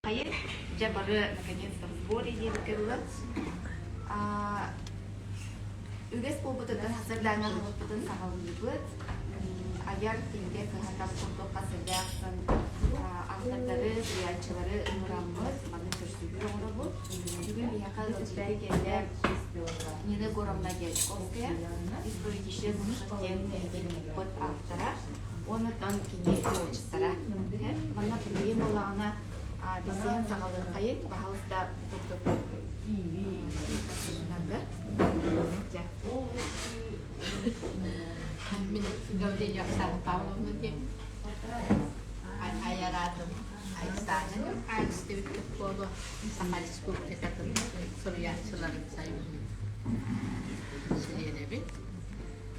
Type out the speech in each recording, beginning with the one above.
Хайы, дьэ бары наконец-то в сборе диэбиккэ дылы. Үгэс буолбутуттан сарсыардааҥҥы аһылыкпытын саҕалыыбыт. Айар кинигэ кыһата курдук хас эрдээх автордары, суруйааччылары ыҥыраммыт, маннык көрсүһүү оҥоробут. Бүгүн биһиэхэ ыалдьыттыы кэллэ Нина Егоровна Дьячковская, «История исчезнувших» диэн кинигэбит автора. Уонна кини творчествора. Манна билигин буоллаҕына билсиһэн саҕалыаххайын, баһаалыста курдук Мин Гаврилья Оксана Павловна диэн айар аатым Айсаана Ньурхаайыстыбыт буолуо Саха Республикатын суруйааччыларын союһун чилиэнэбин.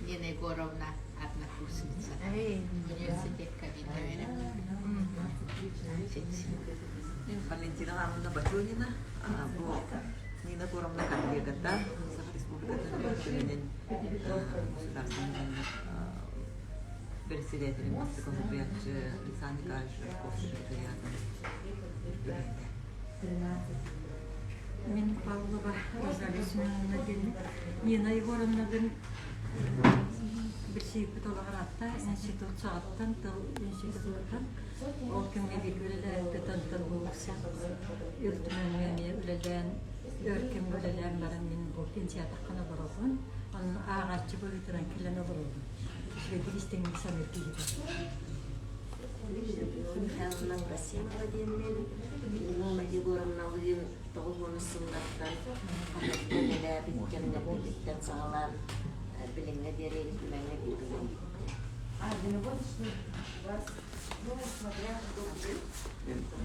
Нина Егоровна однокурсница. Университекка бииргэ Валентина Ивановна Бочонина, бу Нина Егоровна коллегата, Саха Республикатын Төрүтүнэн государственный председателин бастакы солбуйааччы Александр Николаевич Жирков секретариатын үлэһитэ. Мин Павлова Розалия Семеновна диэн Нина Егоровнабын билсибиппит олоҕор аатта институт саҕаттан тыл институтуттан ол кэмҥэ бииргэ үлэлээбиппит онтон бу Ил Түмэҥҥэ эмиэ үлэлээн өр кэмҥэ үлэлээн баран мин бу пенсиятаххына олоробун онно ааҕааччы быһыытынан кэлэн олоробун үчүгэйдик истиҥник саныыр киһибин Михайловна Абросимова диэммин Нина Егоровналыын 90 сыллартан хаһыакка үлэлээбит кэмнэрбититтэн саҕалаан билиҥҥэ диэри Түмэҥҥэ бииргэ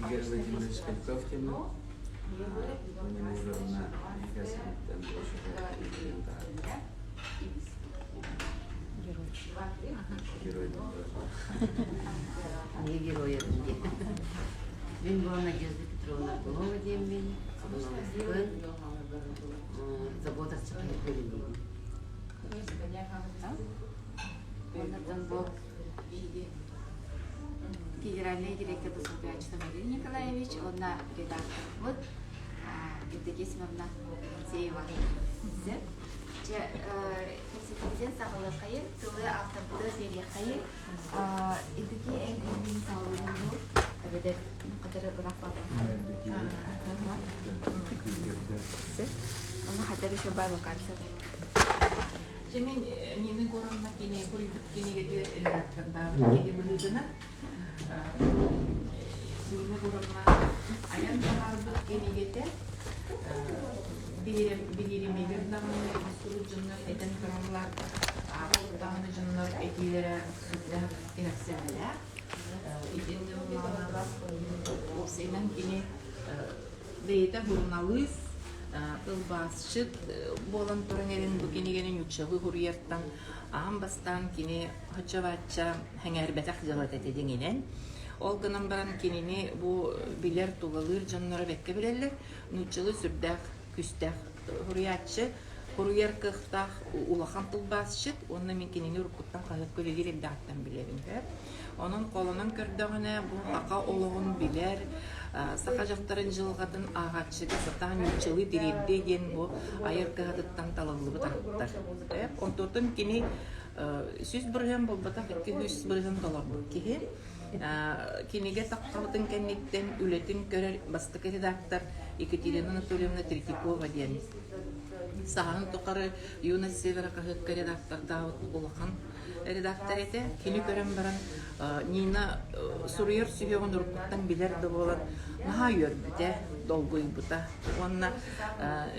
Игорь Владимирович Кольцов диэммин. Нина Егоровна Ефесовиттан Герой. Не героябын диэн. Мин бу Надежда Петровна Аргунова диэммин, суруналыыспын, Забота арчыхайга үлэлиибин. Оннуттан бу генеральный директор солбуйааччыта Валерий Николаевич уонна редакторбыт Евдокия Семеновна Алексеева. Дьэ, кэпсэтиибитин саҕалыаххайын, тылы авторбытыгар биэриэххэйин. Евдокия эн иннин саҕалыырын дуу, эбэтэр хатары бырах Ону хатар еще бар локация. Дьэ мин Нина Егоровна кини суруйбут кинигэтигэр редактордаабыт киһи быһыытынан Нина Егоровна айан таһаарбыт кинигэтэ биһиримигэр даҕаны сурук дьоннор этэн тураллар, аахпыт даҕаны дьоннор этиилэрэ сүрдээх кэрэхсэбиллээх. Итиннэ уопсайынан кини бэйэтэ суруналыыс, тылбаасчыт буолан туран эрэн бу кинигэни нууччалыы суруйартан аан бастаан кини оччо-бачча сэҥээрбэтэх дьыалата этэ дьиҥинэн. Ол гынан баран кинини бу билэр, тулалыыр дьонноро бэккэ билэллэр. Нууччалыы сүрдээх күүстээх суруйааччы, суруйар кыахтаах улахан тылбаасчыт уонна мин кинини уруккуттан хаһыакка үлэлиир эрдэҕиттэн билэбин. Онон холонон көрдөҕүнэ бу саха олоҕун билэр, саха дьахтарын дьылҕатын ааҕааччыга сатаан нууччалыы тириэрдиэ диэн бу айар кыһатыттан талыллыбыт ааптар. Онтуттан кини 100% буолбатах, 200% толорбут киһи. Кинигэ таххабытын кэнниттэн үлэтин көрөр бастакы редактор Екатерина Анатольевна Третьякова диэн саһаһын тухары Юность Севера хаһыакка редактордаабыт улахан редактор этэ. Кини көрөн баран Нина суруйар сүһүөҕүн уруккуттан билэр да буолан наһаа үөрбүтэ, долгуйбута уонна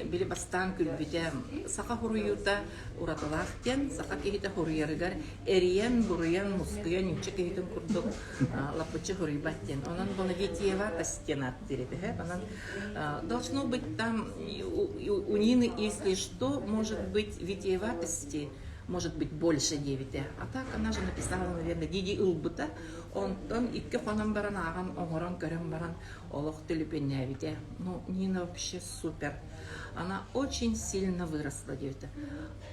били бастаан күлбүтэ. Саха суруйуута уратылаах диэн саха киһитэ суруйарыгар эрийэн, буруйан, мускуйан ньучча киһитин курдук лаппыччы суруйбат диэн. Онон Бонавитиева стена диир этэ. Онон должно быть там у Нины, если что, может быть витиеватости, может быть больше диэбитэ. А так она же написала, наверное, Диди ылбыта. Онтон икки хонон баран ааҕан оҥорон көрөн баран олох түлүпүннээбитэ. Ну, Нина вообще супер. Она очень сильно выросла, диэбитэ.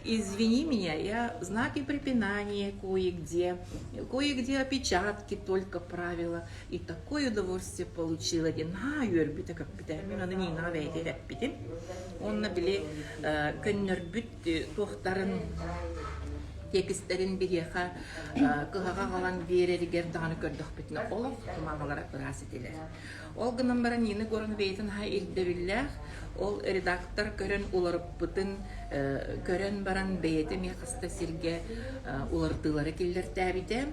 Извини меня, я знаки препинания кое-где, кое-где опечатки только правила. И такое удовольствие получила диэн наһаа үөрбүтэ көппүтэ. Мин аны Нинаҕа бэйэтигэр эппитим. Уонна били көннөрбүт туохтарын тиэкистэрин биһиэхэ кыһаҕа аҕалан биэрэригэр даҕаны көрдөхпүтүнэ олох кумааҕылара ыраас этилэр. Ол гынан баран Нина Егоровна бэйэтин наһаа ирдэбиллээх, ол редактор көрөн уларыппытын көрөн баран бэйэтэ эмиэ хаста сиргэ уларытыылары киллэртээбитэ.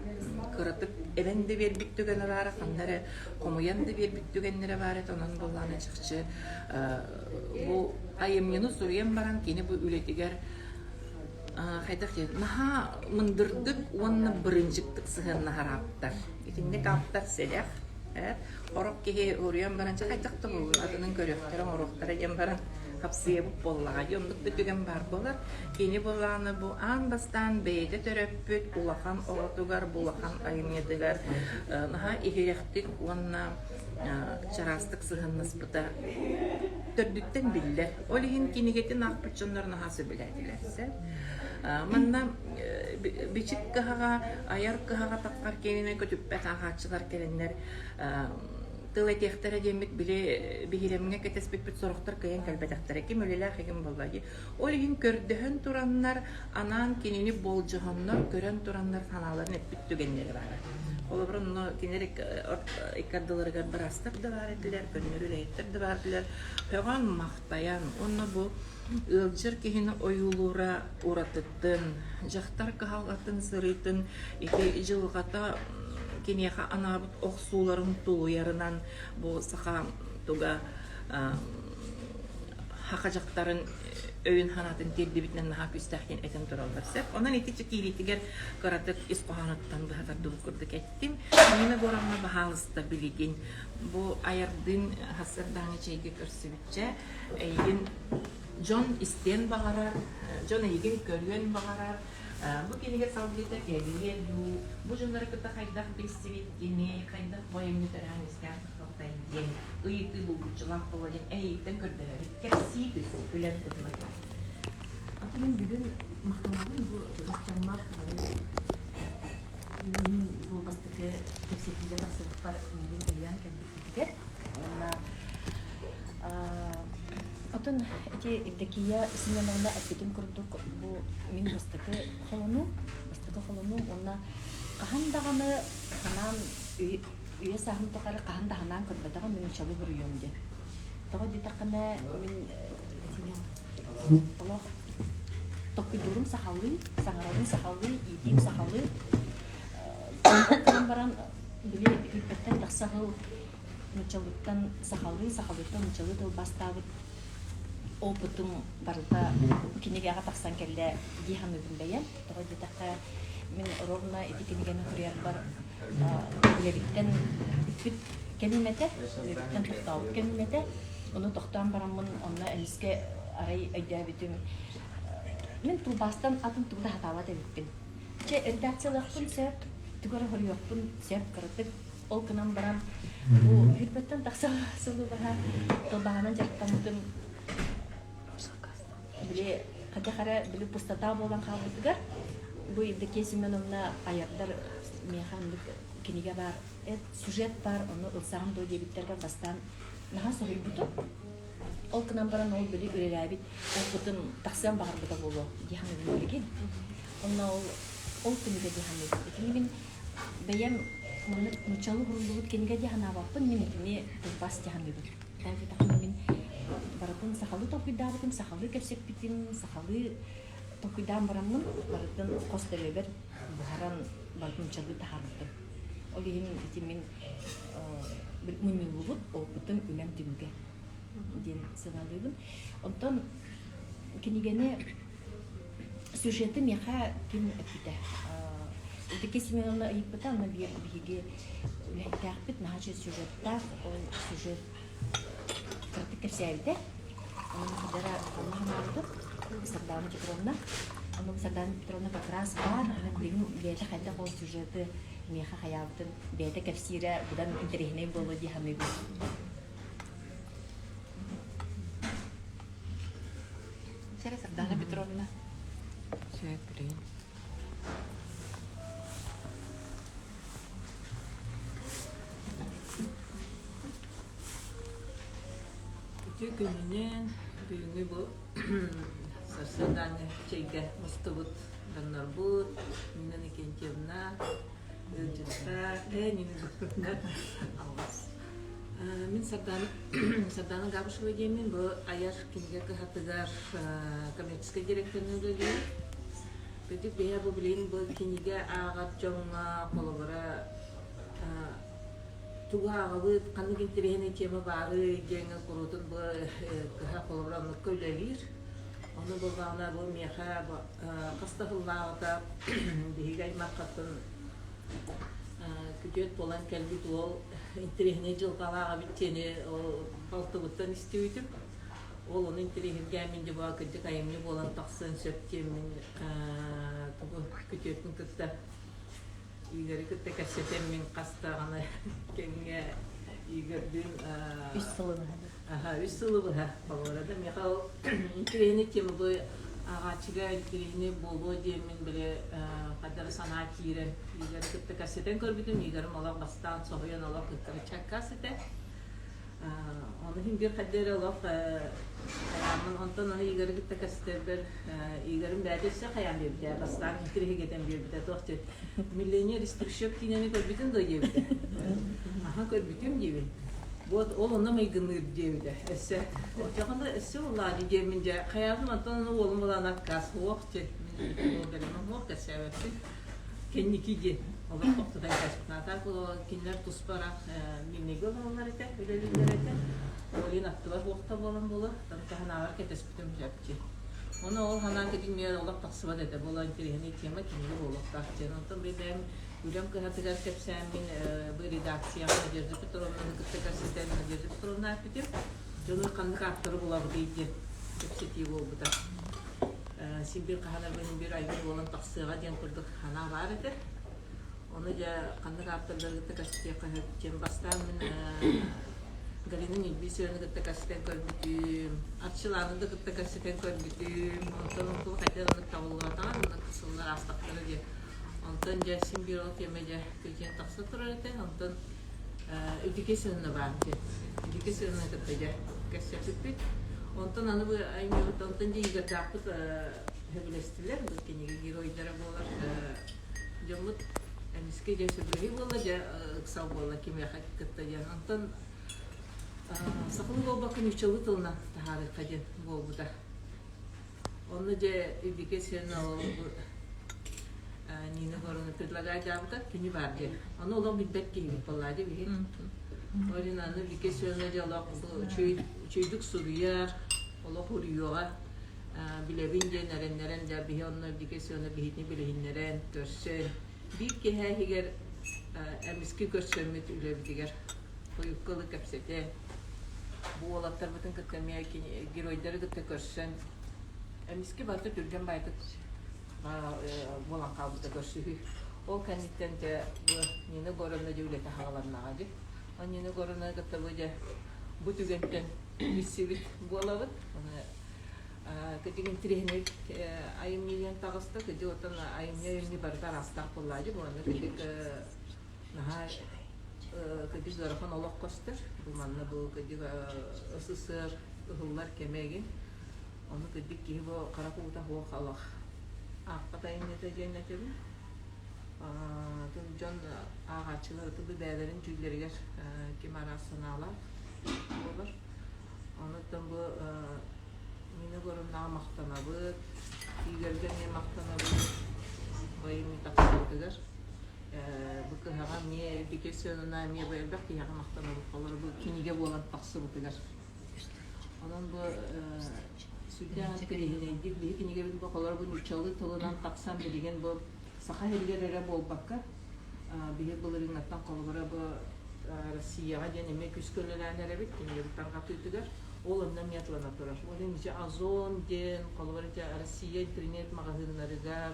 Кыратык эбэн да биэрбит түгэнэ баара, ханна эрэ хомуйан да биэрбит түгэннэрэ баар этэ. Онон буоллаҕына чахчы бу айымньыны суруйан баран кини бу үлэтигэр хайдах диэн наһаа мындырдык уонна бырынчыктык сыһыаннаһар ааптар. Итинник ааптар сэдэх. Орох киһи уруйан баран чэ хайдах да буоллун атынын көрүөхтэрэ оҥоруохтара диэн баран хапсыйабыт буоллаҕа дии оннук да түгэн баар буолар. Кини буоллаҕына бу аан бастаан бэйэтэ төрөппүт улахан оҕотугар бу улахан айымньытыгар наһаа иһирэхтик уонна чараастык сыһыаннаспыта төрдүттэн биллэр. Ол иһин кинигэтин аахпыт дьоннор наһаа сөбүлээтилэр. Манна бичик кыһаҕа, айар кыһаҕа таххар киэнинэн көтүппэт ааҕааччылар кэлэннэр тыл этиэхтэрэ диэммит били биһирэмҥэ кэтэспиппит сорохтор кыайан кэлбэтэхтэрэ ким үлэлээх игин буолла дии. Ол иһин көрдөһөн тураннар, анаан кинини болдьоһоннор, көрөн тураннар санааларын эппит түгэннэрэ баара. Холобур, онно кинилэр икки ардыларыгар быраастар да баар этилэр, көннөрү үлэһиттэр да баар этилэр. Көҕөн махтайан, уонна бу ыалдьар киһини ойуулуура уратытын, дьахтар кыһалҕатын сырыытын ити дьылҕата киниэхэ анаабыт охсууларын тулуйарынан бу саха туга саха дьахтарын өйүн-санаатын тиэрдибитинэн наһаа күүстээх диэн этэн тураллар сөп. Онон ити киириитигэр кыратык ис хоһоонуттан быһа тардыбыт курдук эттим. Нина Егоровна, баһаалыста билигин бу айардыын сарсыардааҥы чэйгэ көрсүбүччэ эйигин дьон истиэн баҕарар, дьон эйигин көрүөн баҕарар. Бу кинигэ салгыыта кэлиэ дуу, бу дьоннору кытта хайдах билсибиккиний, хайдах бу айымньы төрөөн-үөскээн тахсыбытай диэн ыйытыы булгуччулаах буолуо диэн эйигиттэн көрдөһөбүт. Кэпсии түс, күлэн кытыла. Аты мин бүгүн махтанабын бу дьоммор мин бу бастакы кэпсэтиигэ тахсыбыппар миигин өйөөн кэлбиккитигэр уонна Отон ити Евдокия Семеновна эппитин курдук бу мин бастакы холонуум, бастакы холонуум уонна хаһан даҕаны санаан үйэ сааһым тухары хаһан да санаан көрбөтөҕүм мин учалы буруйуом диэн. Тоҕо диэтэххинэ мин олох толкуйдуурум сахалыы, саҥарарым сахалыы, иитиим сахалыы. Баран били күүппэттэн тахса сыл нууччалыыттан сахалыы, сахалыыттан нууччалыы тылбаастаабыт опытым барыта кинигэҕэ тахсан кэллэ дии саныыбын бэйэм. Тоҕо диэтэххэ, мин ровно ити кинигэни суруйарбар үлэбиттэн бүппүт кэмим этэ, үлэбиттэн тохтообут кэмим этэ. Ону тохтоон бараммын онно эмискэ арай өйдөөбүтүм, мин тылбаастан атын тугу да сатаабат эбиппин. Чэ, редакциялыахпын сөп, тугу эрэ хоруйуохпун сөп кыратык. Ол гынан баран, бу Хүрбэттэн тахса сылы баһа тылбааһынан дьарыктаммытым били хайдах эрэ били пустота буолан хаалбытыгар бу Евдокия Семеновна айардар миэхэ оннук кинигэ баар, сюжет баар, ону ылсаҕын дуо диэбиттэргэ бастаан наһаа соһуйбутум. Ол гынан баран ол били үлэлээбит опытым тахсыан баҕарбыта буолуо дии саныыбын билигин. Онно ол ол түмүгэ дии саныыбын. Итини мин бэйэм маннык нууччалыы уһуллубут кинигэ дии санаабаппын, мин итини тылбаас дии саныыбын. Диэтэххинэ мин барытын сахалыы толкуйдаабытым, сахалыы кэпсэппитим, сахалыы толкуйдаан бараммын барытын хос төрүөбэр буһаран барытын нууччалыы таһаарбытым. Ол иһин ити мин мунньуллубут опытым үлэм түмүгэ диэн сыаналыыбын. Онтон кинигэни сюжеты миэхэ ким эппитэ? Евдокия Семеновна ыйыппыта, онно биир биһиги үлэһиттээхпит, наһаа сюжеттаах, ол сюжет кыратык кэпсээбитэ. Онон хадара онно санаабытым, Сардаана Петровна. Онон Сардаана Петровна как раз баар, билигин бэйэтэ хайдах ол сюжеты миэхэ хайаабытын бэйэтэ кэпсиирэ быдан интэриэһинэй буолуо дии саныыбын. Сэрэ Сардана Петровна. Сөп, Үтүө күнүнэн бүгүҥҥү бу сарсыардааҥҥы чэйгэ мустубут дьоннорбут Нина Иннокентьевна, ыалдьыттар, Нина Егоровна алҕас. Мин Сардана Сардана Габышева диэммин бу айар кинигэ кыһатыгар коммерческай директорынан үлэлиибин. Кырдьык биһиэхэ бу билигин бу кинигэ ааҕар дьоҥҥо холобура тугу ааҕабыт, ханнык интэриэһинэй тема баарый диэҥҥэ куруутун бу кыһа холобура оннукка үлэлиир. Ону буоллаҕына бу миэхэ хас да сыллааҕыта биһиги аймаххатын күтүөт буолан кэлбит уол интэриэһинэй дьылҕалаах эбит диэни ол балтыбыттан истибитим. Ол ону интэриэһиргээн мин дьэ кырдьык айымньы буолан тахсыан сөп диэммин тугу күтүөппүн кытта Игорьы кытта кэпсэтэн мин хас даҕаны кэмҥэ Игорьдыын Үс сылы быһа. Аха, үс сылы быһа холобура да миэхэ ол интэриэһинэй тема бу ааҕааччыга интэриэһинэй буолуо диэммин били хайдах санаа киирэн Игорьы кытта кэпсэтэн көрбүтүм. Игорым олох бастаан соһуйан олох кыттары чаккаас этэ. Ону иһин биир хайда эрэ олох хайааммын онтон ону Игоры кытта кэпсэтэрбэр Игорым бэйэтэ өссө хайаан биэрбитэ бастаан интириһигэтэн биэрбитэ туох диэт миллионер из трущоб киинэни көрбүтүн дуо диэбитэ аха көрбүтүм диибин вот ол онно майгынныыр диэбитэ өссө оччоҕуна өссө улаады диэммин дьэ хайаабын онтон ону уолум улаан аккаас суох диэн мин бэлэмим суох кэпсээбэппин кэнники диэн олох тохтотон кээспит кинилэр туспа ыраах миҥнэги олороллор этэ үлэлииллэр этэ ол иһин аттыбар суохта буолан буолуо таһынааҕар кэтэспитим чэпчи ону ол санаан кэтиҥҥэ олох тахсыбат этэ буола интэриэһинэй тема кинигэ буолуохтаах диэн онтон бэйэм үлэм кыһатыгар кэпсээммин бу редакцияҕа Надежда Петровнаны кытта кэпсэтэн Надежда Петровна эппитим дьону ханнык ааптары булабытый диэн кэпсэтии буолбута син биир хаһан эрэ биир айыы буолан тахсыаҕа диэн курдук санаа баар этэ. Ону дьэ ханнык ааптардаргытта кэпсэтиэххэ сөп диэн бастаан мин Галина Нельбисованы кытта кэпсэтэн көрбүтүм, Арчылааны да кытта кэпсэтэн көрбүтүм, онтон онтум хайдах оннук табыллыбатаҕа, оннук сыллар аастахтара диэн. Онтон дьэ син биир ол тиэмэ дьэ күдьэн тахса турар этэ, онтон Үтүкэ сыһына баар диэн. Үтүкэ сыһына кытта дьэ кэпсэппиппит. Онтон аны бу айымньыбыт онтон дьэ Игордаахпыт сөбүлэстилэр. Бу кинигэ геройдара буолар дьоммут эмискэ дьэ сөбүлэһии буолла, дьэ ыксал буолла кимиэхэ кытта диэн. Онтон сахалыы буолбакка нууччалыы тылынан таһаарыахха диэн буолбута. Онно дьэ Үбүкэ сен ол Нина Горовна предлагайдаабыта кини баар диэн. Ону олох билбэт киһибит буоллаа дии биһи. Ол аны Үбүкэ сена дьэ олох үчүгэйдик суруйар, олох уруйуоҕа билэбин диэн эрэннэрэн дьэ биһи онно Үбүкэ сена биһитини билиһиннэрэн көрсөн биир киэһэ иһигэр эмискэ көрсөммүт үлэбитигэр хойукка ылы кэпсэтэ бу уолаттарбытын кытта эмиэ геройдары кытта көрсөн эмискэ барыта түргэн баайдык буолан хаалбыта көрсүһүү. Ол кэнниттэн дьэ бу Нина Егоровна дьэ үлэтэ хааланнаҕа дии. Ол Нина Егоровна кытта бу дьэ бу түгэнтэн билсибит буолабыт. Кыдьык интириэһинэй айымньы диэн таҕыста. Кыдьык оттон айымньы айымньы барыта араастаах буоллаа дии. Уонна кыдьык наһаа кыдьык ыарахан олох көстөр. Бу манна бу кыдьык СССР ыһыллар кэмэ игин. Ону кырдьык киһи бу харах уута суох олох аахпат айымньыта диэн этэбин. Дьон ааҕааччылар ытылы бэйэлэрин дьүүллэригэр ким араас санаалаах буолар. Онуттан бу Нина Егоровнаҕа махтанабыт, Игорьга эмиэ махтанабыт бу айымньы тахсыбытыгар. Бу кыһаҕа эмиэ Бигэ Сыанана эмиэ бу элбэх киһиэхэ махтанабыт. Холобур бу кинигэ буолан тахсыбытыгар. Онон бу сүрдээх интэриэһинэйдик биһи кинигэбит бу холобур бу нууччалыы тылынан тахсан билигин бу саха сиригэр эрэ буолбакка биһи былырыыҥҥаттан холобура бу Россияҕа диэн эмиэ күүскэ үлэлээн эрэбит кинигэбит тарҕатыытыгар. Ол онно эмиэ атылана турар. Ол иһин ити Озон диэн, холобур ити Россия интернет маҕаһыыннарыгар,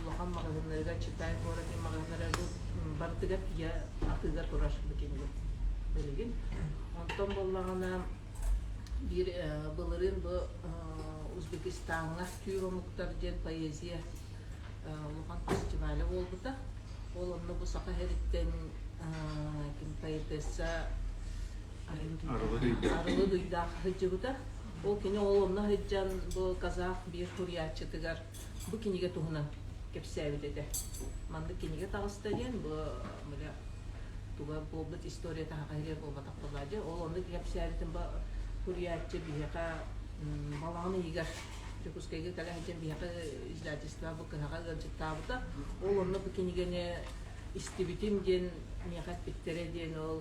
улахан маҕаһыыннарыгар, Читай куорат диэн маҕаһыыннарыгар барытыгар тиийэ атыыга турар бу кинигэ билигин. Онтон буоллаҕына биир былырыын бу Узбекистаҥҥа түүр омуктар диэн поэзия улахан фестиваля буолбута. Ол онно бу Саха сириттэн ким поэтесса Арылы Дуйдаах сылдьыбыта. Ол кини ол онно сылдьан бу казах биир суруйааччытыгар бу кинигэ туһунан кэпсээбит этэ. Маннык кинигэ таҕыста диэн бу бile туга буолбут история таһаҕа иһигэр буолбатах буоллаа дьэ. Ол онно кэпсээбитин бу суруйааччы биһиэхэ балаҕан ыйыгар Дьокуускайга кэлэ сылдьан биһиэхэ издательство бу кыһаҕа ыалдьыттаабыта. Ол онно бу кинигэни истибитим диэн миэхэ эппиттэрэ диэн ол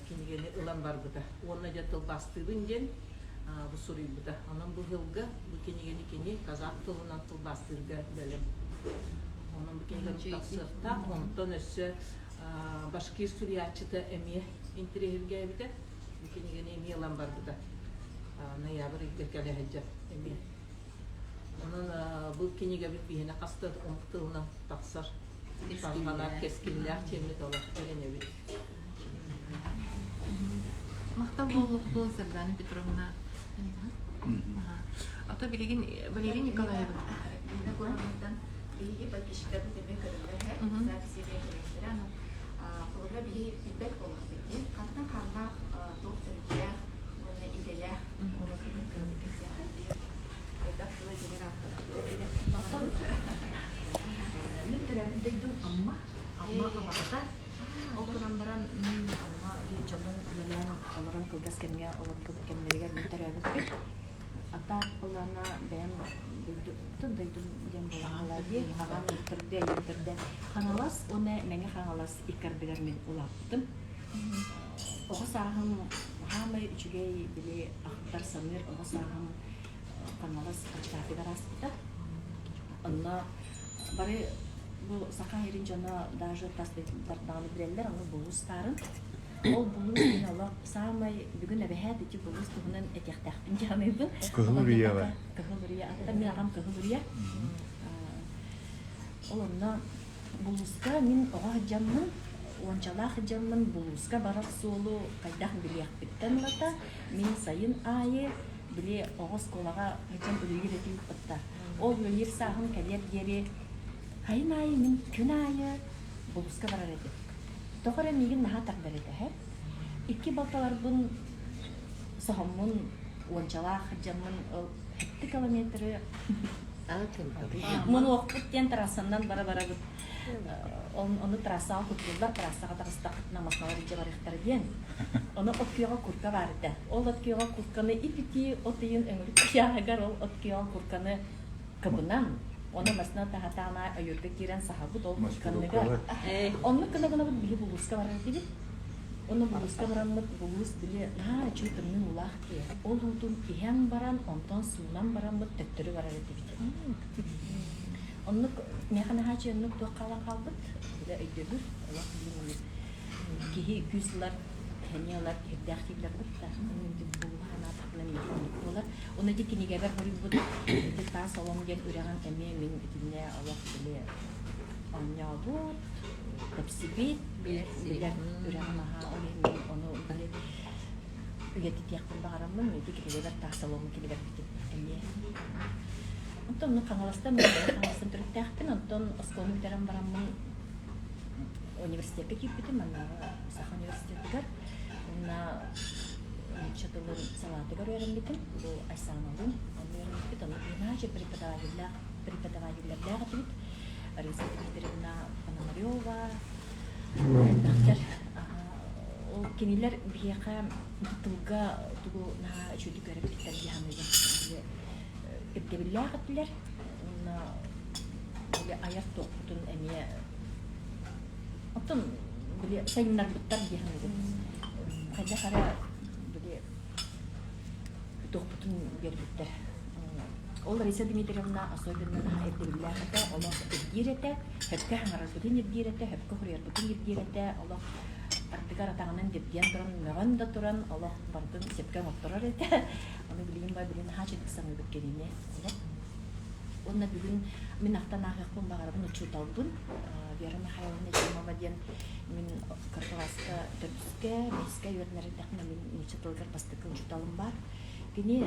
кинигэни ылан барбыта. Уонна дьэ тылбаастыыбын диэн бу суруйбута. Онон бу сылга бу кинигэни кини казах тылынан тылбаастыырга бэлэм. Онон бу кинигэни тахсыахтаах. Онтон өссө башкир суруйааччыта эмиэ интэриэһиргээбитэ. Бу кинигэни эмиэ ылан барбыта. Ноябрь ыйга кэлэ сылдьар эмиэ. Онон бу кинигэбит биһиэнэ хас да омук тылынан тахсар. Тарҕанар кэскиллээх дьиэммит олох эрэнэбит. Махтал буолуохтун Сардана Петровна. Ото билигин Валерий Николаевич. Инна Гурамовтан биһиги подписчиктарбыт эмиэ көрөллөр запись эмиэ көрөллөр. Аны холобура биһиги билбэт буоллахпыт дии. Хантан хааннаах туох төрүттээх уонна идэлээх олохпутун кыратык кэпсиэххэ элбэх тылы дьиҥэр Мин төрөөбүт дойдум Амма, Амма абаҕата. Ол гынан баран мин Амма дьонун үлэлээн олорон кылгас кэмҥэ олорбут кэмнэригэр мин төрөөбүппүт. Ата ылана бэйэм дойдум дойдум диэн буолаҕала дии. Аҕам төрдө, ийэм төрдө Хаҥалас уонна Мэҥэ Хаҥалас икки ардыгар мин улааппытым. Оҕо сааһым хаамай үчүгэй били ахтар саныыр оҕо сааһым Хаҥалас Хачыкаатыгар ааспыта. Онно бары бу саха сирин дьоно даже тас дойдулардаҕаны билэллэр, ону булуус баарын. Ол булуус мин олох саамай бүгүн эбэһээт ити булуус туһунан этиэхтээхпин дии саныыбын. Кыһыл Үрүйэҕэ. Кыһыл Үрүйэ. Аттан мин аҕам Кыһыл Үрүйэ. Ол онно Булууска мин оҕо сылдьаммын, уончалаах сылдьаммын булууска барар суолу хайдах билиэхпиттэн ылата, мин сайын аайы били оҕо оскуолаҕа сылдьан үлэлиир этим кытта. Ол үлэлиир сааһым кэлиэр диэри сайын аайы мин күн аайы булууска барар этим. Тоҕо эрэ миигин наһаа тардар этэ эһэ. Икки балталарбын соһоммун, уончалаах сылдьаммын ол сэттэ километры Мунуохпут диэн трассанан бара-барабыт. Ону трассаҕа куттууллар, трассаҕа таҕыстахпытына массыыналар илдьэ барыахтара диэн. Ону от күөҕэ курка баар этэ. Ол от күөҕэ курканы ип-итии от ыйын өҥүрүк кыйааһыгар ол от күөҕэ курканы кыбынан, ону массыына таһатаана ойуурга киирэн саһабыт ол курканыгар. Оннук гына гынабыт биһи булууска барар этибит. Ону булууска бараммыт булуус били наһаа үчүгэй тымныы уулаах дии. Ол уутун иһэн баран, онтон суунан бараммыт төттөрү барар этибит. Оннук миэхэ наһаа үчүгэй оннук туох хаалан хаалбыт, бile өйдөбүл, олох билим киһи күүс ылар, сэниэ ылар, кирдээх дииллэр да, булуһа санаатахпына миэхэ оннук буолар. Уонна ити кинигэбэр хоруйбут ити таас олом диэн үрэҕин эмиэ мин итиннэ олох били оонньообут, тэпсибит, билэр үрэҕим аһаа, ол иһин мин ону били үйэтитиэхпин баҕараммын ити кинигэбэр таас олому киллэрбитим эмиэ. Онтон онно Хаҥаластан Хаҥаластан төрүттээхпин, онтон оскуоланы бүтэрэн бараммын университекка киирбитим, маннааҕы Саха университетыгар. Уонна нуучча тылын салаатыгар үөрэммитим. Бу Айсаналыын онно үөрэммиппит. Онно иначе преподавателлээх преподавателлэрдээх этибит. Раиса Дмитриевна Пономарева, элбэхтэр. Ол кинилэр биһиэхэ тылга тугу наһаа үчүгэйдик үөрэппиттэр дии саныыбын. Ирдэбиллээх этилэр. Уонна били айар туохпутун эмиэ оттон били сайыннарбыттар дии саныыбын. Хайдах эрэ били туохпутун биэрбиттэр. Ол Раиса Дмитриевна особенно наһаа ирдэбиллээх этэ, олох ирдиир этэ, сөпкө хаҥарарбытын ирдиир этэ, сөпкө суруйарбытын ирдиир этэ, олох. Ардыгар атаҕынан дэбдиэн туран, мөҕөн да туран, олох барытын сөпкө оҥотторор этэ. Ону билигин ба билигин наһаа үчүгэй саныыбыт кинини. Уонна бүгүн мин ахтан ааһыахпын баҕарабын учууталбын Вера Михайловна Ефимова диэн мин кырдьаҕаска төрдүскэ, бэһискэ үөрэнэр эрдэхпинэ мин нуучча тылыгар бастакы учууталым баар. Кини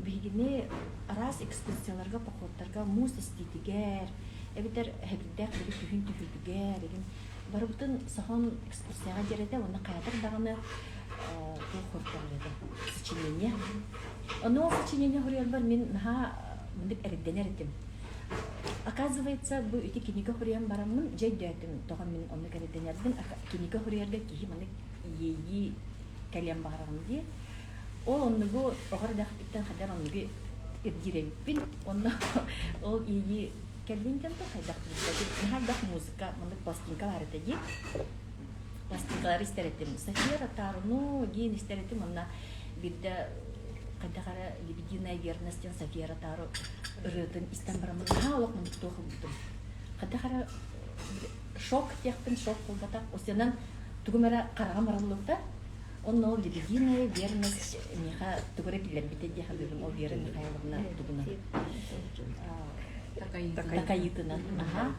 биһигини араас экскурсияларга, походтарга муус эстиитигэр, эбэтэр хэбирдээх били күһүн түһүүтүгэр, игин барыбытын соһон экскурсияҕа диэрэтэ уонна хайатар даҕаны туох хортоҕор этэ сочинение. Ону ол сочинение хоруйарбар мин наһаа мындык эрэйдэнэр этим. Оказывается, бу ити кинигэ хоруйан бараммын дьэ өйдөөтүм, тоҕо мин оннук эрэйдэнэрбин. Кинигэ хоруйарга киһи маннык иэйии кэлиэн баҕараҕын дии. Ол оннугу оҕо эрдэхпиттэн хайдах оннугу ирдиир эбиппин. Онно ол иэйии кэллин диэн то хайдах билбэтим. Наһаа элбэх музыка, маннык пластинка баар этэ дии. Пластинкалары истэр этим. София Ротаруну диэн истэр этим. Онно биирдэ хайдах эрэ «Лебединая верность» диэн София Ротару ырыатын истэн бараммын наһаа олох маннык туох ылбытым. Хайдах эрэ шок диэхпин шок буолбатах. Осенан тугум эрэ хараҕым арыллыбыта. Онно ол «Лебединая верность» миэхэ тугу эрэ киллэрбитэ дии саныыбын. Ол Вера Михайловна тугунан такайыытынан. Аха.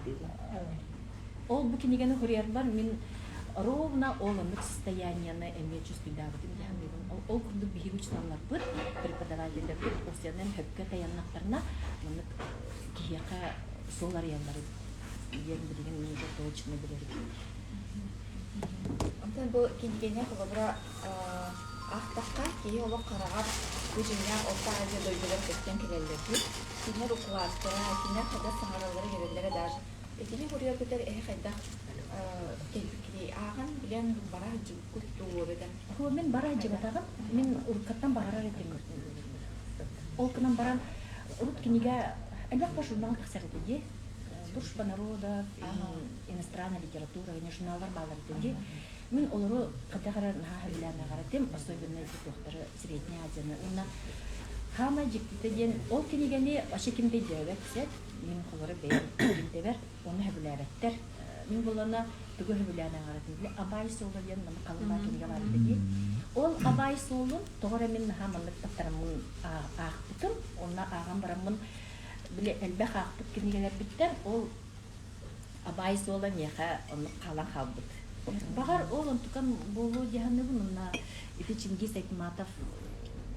Ол бу кинигэни суруйарбар мин ровно ол оннук состояниены эмиэ чувствуйдаабытым дии саныыбын. Ол курдук биһиги учууталларбыт, преподавателлэрбит осеннан хөпкө тайаннахтарына маннык киһиэхэ суол арыйаллар диэн билигин мин уже точно билэрим. Онтон бу кинигэни холобура аахтахха киһи олох хараҕар бу дьиҥнээх Орто Азия дойдулар көстөн кэлэллэр дии. Кинилэр укулааттара, кинилэр хайдах саҥараллара-иҥэрэллэрэ даже Итини суруйаргытыгар эһи хайдах кэлбиккиний? Ааҕан билэн бара сылдьыбыккыт дуу эбэтэр? Мин бара сылдьыбатаҕым. Мин уруккаттан баҕарар этим. Ол гынан баран урут кинигэ элбэх да журнал тахсар этэ дии. Дружба народов, иностранная литература, журналлар бааллар этэ дии. Мин олору хайдах эрэ наһаа сөбүлээн ааҕар этим, особенно ити туохтары Средняя Азияны. Уонна хаамай дьиктитэ диэн ол кинигэни вообще ким да өйдөөбөт сөп. Мин холоро бэйэм билдэбэр, ону сөбүлээбэттэр. Мин булана тугу сөбүлээн ааҕар этим били Абай суола диэн маннык халыҥ баар кинигэ баар этэ дии. Ол Абай суолун тоҕо эрэ мин наһаа маннык таптараммын аахпытым. Онно ааҕан бараммын били элбэх аахпыт кинигэлэрбиттэн ол Абай суола миэхэ оннук хаалан хаалбыт. Баҕар ол онтукам буолуо дии саныыбын уонна ити Чингиз Айтматов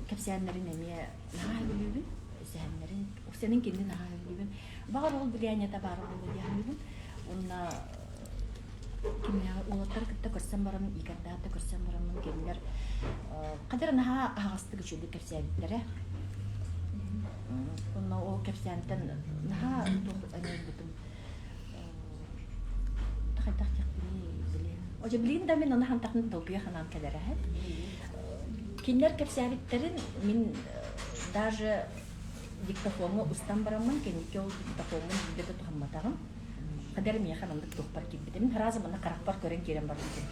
кэпсээннэрин эмиэ наһаа сөбүлүүбүн, сэһэннэрин, сэнин кинини наһаа сөбүлүүбүн. Баҕар ол влиянията баар буолуо дии саныыбын. Уонна кимнээҕи уолаттары кытта көрсөн баран, Игордаахта көрсөн бараммын кинилэр хадыр наһаа аһаҕастык үчүгэйдик кэпсээбиттэрэ. Онно ол кэпсээнтэн наһаа туох аньыырбытым хайдах диэхпиний били Ожо билигин да мин ону хантахын долгуйа санаам кэлэр эһэ. Кинилэр кэпсээбиттэрин мин даже диктофоҥҥа устан бараммын кэнники ол диктофоммун биирдэ да туһамматаҕым. Хадэр миэхэ маннык туохпар киирбитэ. Мин сразу манна харахпар көрөн киирэн барбытым.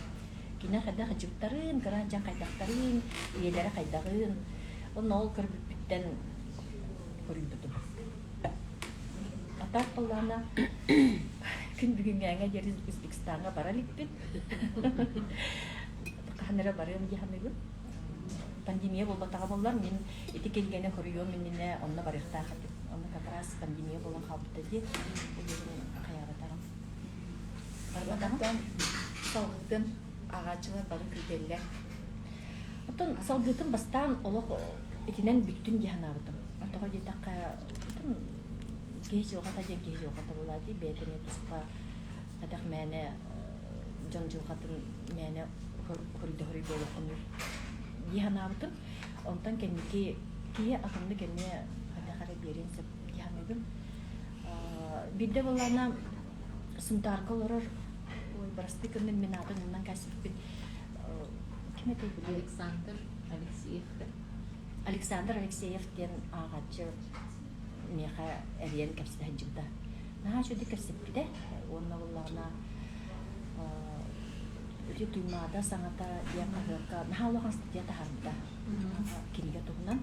Кинилэр хайдах ычыктарын, кыра дьон хайдахтарын, ийэлэрэ хайдаҕын. Онно ол көрбүппүттэн хоруйбутум. А так буоллаҕына күн бүгүҥҥээҥҥэ диэри Узбекистаҥҥа бара иликпин. Хаһан эрэ барыам дии саныыбын. Пандемия буолбатаҕа буоллар, мин ити кинигэни хоруйуом иннинэ онно барыахтаах этим. Онно как раз пандемия буолан хаалбыта дии. Ол иһин хайаабатаҕым. Барбатаҕым. Салгытын ааҕааччылар бары күүтэллэр. Оттон салгыытын бастаан олох итинэн бүттүн дии санаабытым. Тоҕо диэтэххэ, киһи дьылҕата диэн киһи дьылҕата буолаа дии, бэйэтэ эмиэ туспа хайдах мээнэ дьон дьылҕатын мээнэ хоруйда-хоруй буолуоххунуй дии санаабытым. Онтон кэнники киһи атыннык эмиэ хайдах эрэ биэриэн сөп дии саныыбын. Биирдэ буоллаҕына Сунтаарга олорор ой бырастыы гынным мин аатын умнан кээспиппин ким этэй били Александр Алексеев Александр Алексеев диэн ааҕааччы миэхэ эрийэн кэпсэтэ сылдьыбыта. Наһаа үчүгэйдик кэпсэппитэ уонна буоллаҕына Үтүө Туймаада саҥата диэн хаһыакка наһаа улахан статья таһаарбыта кинигэ туһунан.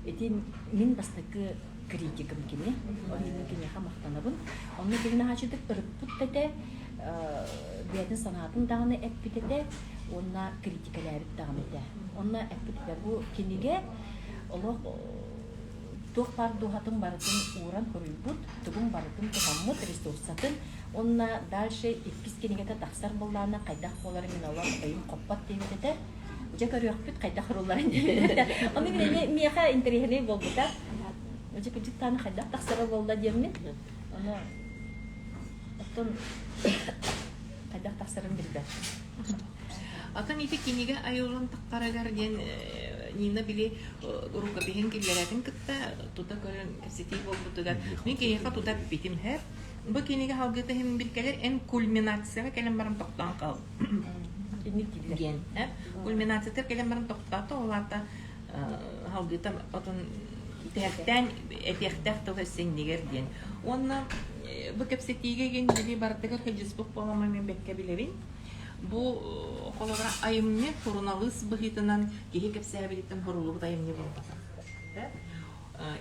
Ити мин бастакы критикым кини. Ол иһин киниэхэ махтанабын. Онно кини наһаа үчүгэйдик ырыппыт да этэ, бэйэтин санаатын даҕаны эппит этэ. Уонна критикэлээбит даҕаны этэ. Онно эппит этэ, бу кинигэ олох туох баар дууһатын барытын ууран суруйбут, тугун барытын туһаммыт ресурсатын уонна дальше иккис кинигэтэ тахсар буоллаҕына хайдах буоларын мин олох өйүм хоппот диэбит этэ. Дьэ көрүөхпүт хайдах урулларын диэбит этэ. Ону мин эмиэ миэхэ интэриэһинэй буолбута. Дьэ кырдьыктааны хайдах тахсара буолла диэммин. Ону оттон хайдах тахсарын билбэт. Атын ити кинигэ айыллан таххарыгар диэн Нина били рукопиһын киллэрэтин кытта тута көрөн кэпсэтии буолбутугар мин киниэхэ тута эппитим һэр бу кинигэ халгыта иһин бир кэлэр эн кульминацияҕа кэлэн баран тохтоон хаал диэн кульминациятыгар кэлэн баран тохтоото ол аата халгыта отун тэһэхтээн этиэхтээх тыл өссө иннигэр диэн уонна бу кэпсэтиигэ гин били барытыгар сылдьыспыт буоламмын мин бэккэ билэбин Бу холобура айымньы суруналыыс быһыытынан киһи кэпсээбититтэн хоруллубут айымньы буолбатах.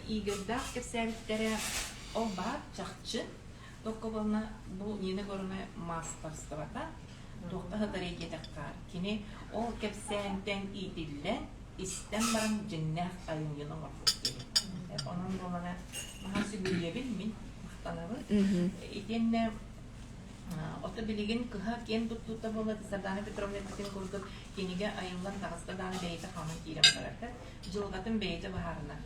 Игорьдаах кэпсээбиттэрэ ол баар чахчы. Только буолна бу Нина Егоровна маастарыстыбата туохха сытарый диэтэххэ кини ол кэпсээнтэн иитиллэн истэн баран дьиҥнээх айымньыны оҥорбут киһи. Онон буолана наһаа сүгүрүйэбин мин махтанабын. Итиэннэ Ото билигин кыһа киэн туттуута буолла Сардана Петровна эппитин курдук кинигэ айыллан таҕыста даҕаны бэйэтэ хааман киирэн барар дьылҕатын бэйэтэ быһаарынар.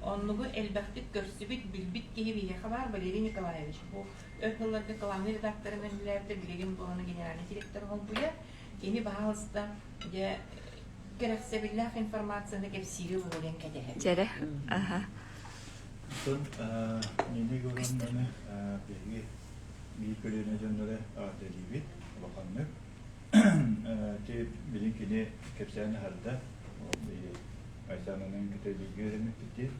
Оннугу элбэхтик көрсүбүт, билбит киһи биһиэхэ баар Валерий Николаевич. Бу өр сылларга главный редакторынан үлэлээбитэ, билигин буолана генеральный директор холбуйа. Кини баһаалыста дьэ кэрэхсэбиллээх информацияны кэпсиири буолуон кэтэһэр. Дьэрэ, аха. Оттон Нина Егоровнаны биһиги биир көлүөнэ дьоннору эҕэрдэлиибит улаханнык. Ти билин кини кэпсээн аһарда. Айсананын кытта бииргэ үөрэммиппит.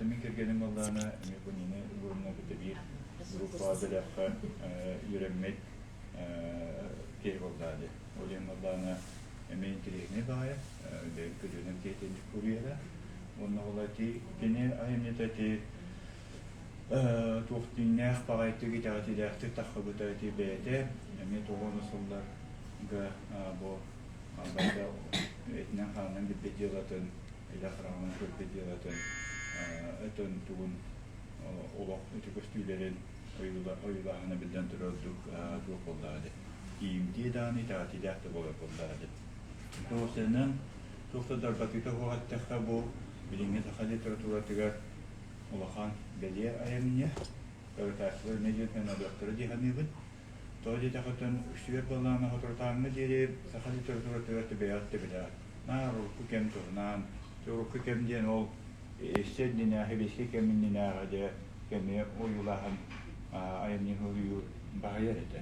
Мин кэргэним буоллаҕына эмиэ бу Нина Егоровна кытта биир группаҕа бөлөххө үөрэммит киһи буоллаҕа дии. Ол иһин буоллаҕына эмиэ интэриэһинэй баҕайы бэйэм көлүөнэм киһитин суруйара. Уонна ол ити кини айымньыта ити туох дьиҥнээх баҕайытык итэҕэтиилээхтик таххыбыта ити бэйэтэ эмиэ тоҕо сылларга бу барыта этинэн-хаанынан билбит дьыалатын, илэ хараҕынан көрбүт дьыалатын өтөн тугун олох ити көстүүлэрин ойуулааһына биллэн турар ордук туох буоллаҕа дии. Тиийимтиэ даҕаны итэҕэтиилээх да буолар буоллаҕа дии. Тоҕусынан туох да дарбатыыта суох эттэххэ бу билиҥҥи саха литературатыгар улахан бэлиэ айымньы ырытааччылар эмиэ диэн ылыахтара дии саныыбын. Тоҕо диэтэххэ үксүгэр буоллаҕына соторутааҥҥа диэри саха литературатыгар бэйэҕит да билэҕит. Наар урукку кэм туһунан, урукку кэм диэн ол өссө иннинээҕи, сэбиэскэй кэм иннинээҕи дьэ кэми ойуулааһын айымньы суруйуу баһыйар этэ.